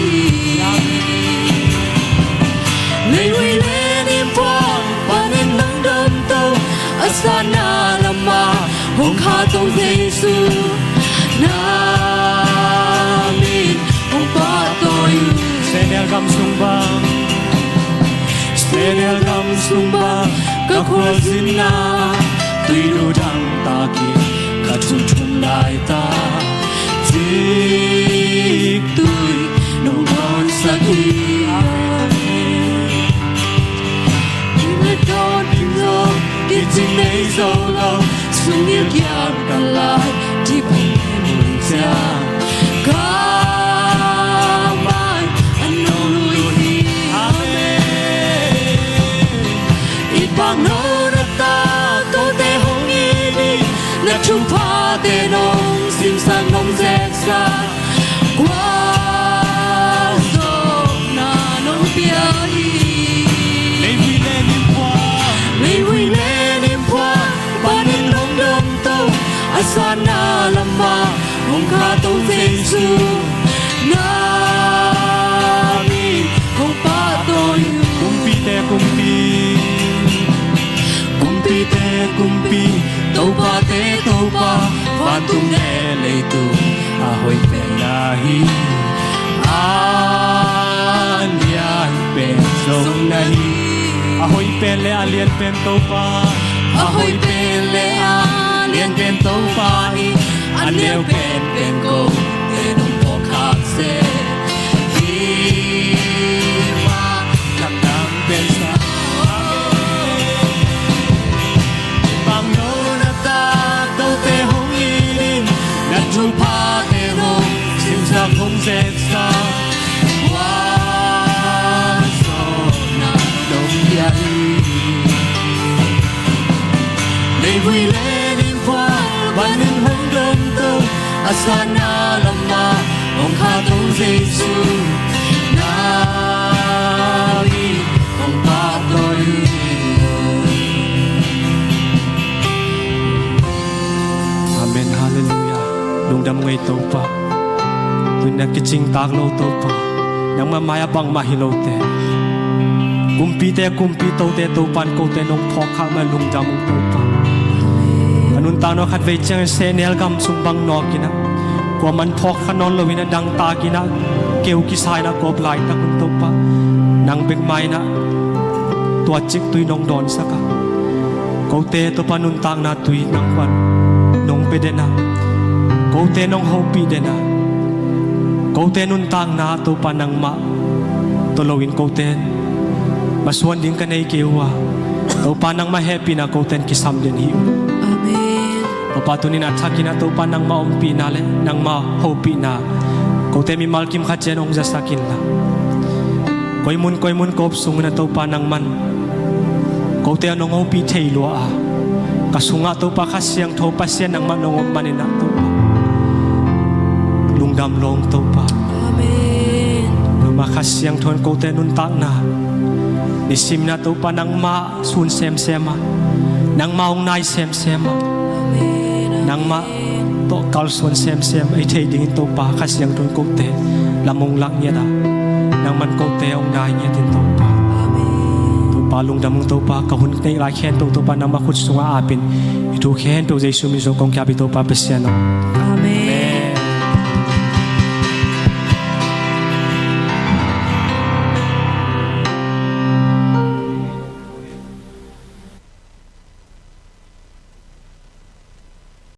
Jesu, na min hong pahtawi uh. Sehnel gam sung bang, Sehnel gam sung bang, ka khualzinna tuidu dangtak in ka thunthun laitak, ciktui nong dawnsak hi. Amen. Ina dawn in zong kicing nei zo lo, sung gilkial ka lai, dip hong mun ciang ka mai a nong lui hi. Amen. I pang no na ta kote hong it in, na thuphate nong simsak nong zeksak, kua zong na nong pia hi. Leivui le nimphual, leivui le nimphual panin hong dom to, a sanna lamah hong khahto Jesu, na min hong pahtawi uh. Kumpite kumpi, kumpite kumpi, topate Topa, vantung le leitung a hoih pen na hi. A lian pen zong na hi. A hoih pen le a lian pen Topa, a hoih pen le a lian pen Topa hi. A neu penpen kote nong phawk khak seh, hih mah lamdang pen sa. Amen. Bang no na ta kote hong it in, na thuphate hong simsak hong zeksak, kua zong na nong pia hi. Leivui le nimphual panin hong dom to, a sanna lamah hong khahto Jesu, na min hong pahtawi uh. Amen. Halleluiah. Lungdam ngei Topa. Tuni-in a kicingtak lo Topa, nangmah mai-ah bangmah hi lote, kumpite kumpi, tote Topa in kote nong phawk khak mah lungdam ung Topa. A nuntakna khatvei ciangin sehnel gam sung bang nawk in ah, kuaman phawk kha nawn lo in ah, dangtak in ah, keu kisa in ah kawp laitak un Topa, nang bek mai in ah tua ciktui nong dawnsak a, kote Topa nuntakna tui nangman nong pia den a, kote nong hopih den a, kote nuntakna Topa nangmah tawh lo in kote masuan ding ka nei kei uh a, Topa nangmah hehpihna kote in kisam den hi uh. Amen. Topa tuni-in a thak in ah Topa nangmah ompihna le nangmah hopihna kote mimal kim khat ciat hong zasak inla, koi mun koi mun kawp sungin ah Topa nangman kote a nong hopih thei lua a, ka sungah Topa Kha Siangtho Pasian nangmah nong om manin ah Topa, lungdam lawng Topa. Amen. Nangmah Kha Siangtho in kote nuntakna nisimin ah Topa nangmah sun semsem a, nangmah hong nai semsem a, nangmah tawh kalsuan semsem ei thei dingin Topa Kha Siangtho in kote lam hong lak ngiat a, nangman kote hong nai ngiat in Topa. Amen. Topa lungdam ung Topa, ka hun neih lai khempeuh Topa nangmah khut sungah ap in, hih thu khempeuh Jesu min suang kong ki-ap hi Topa Pasian aw.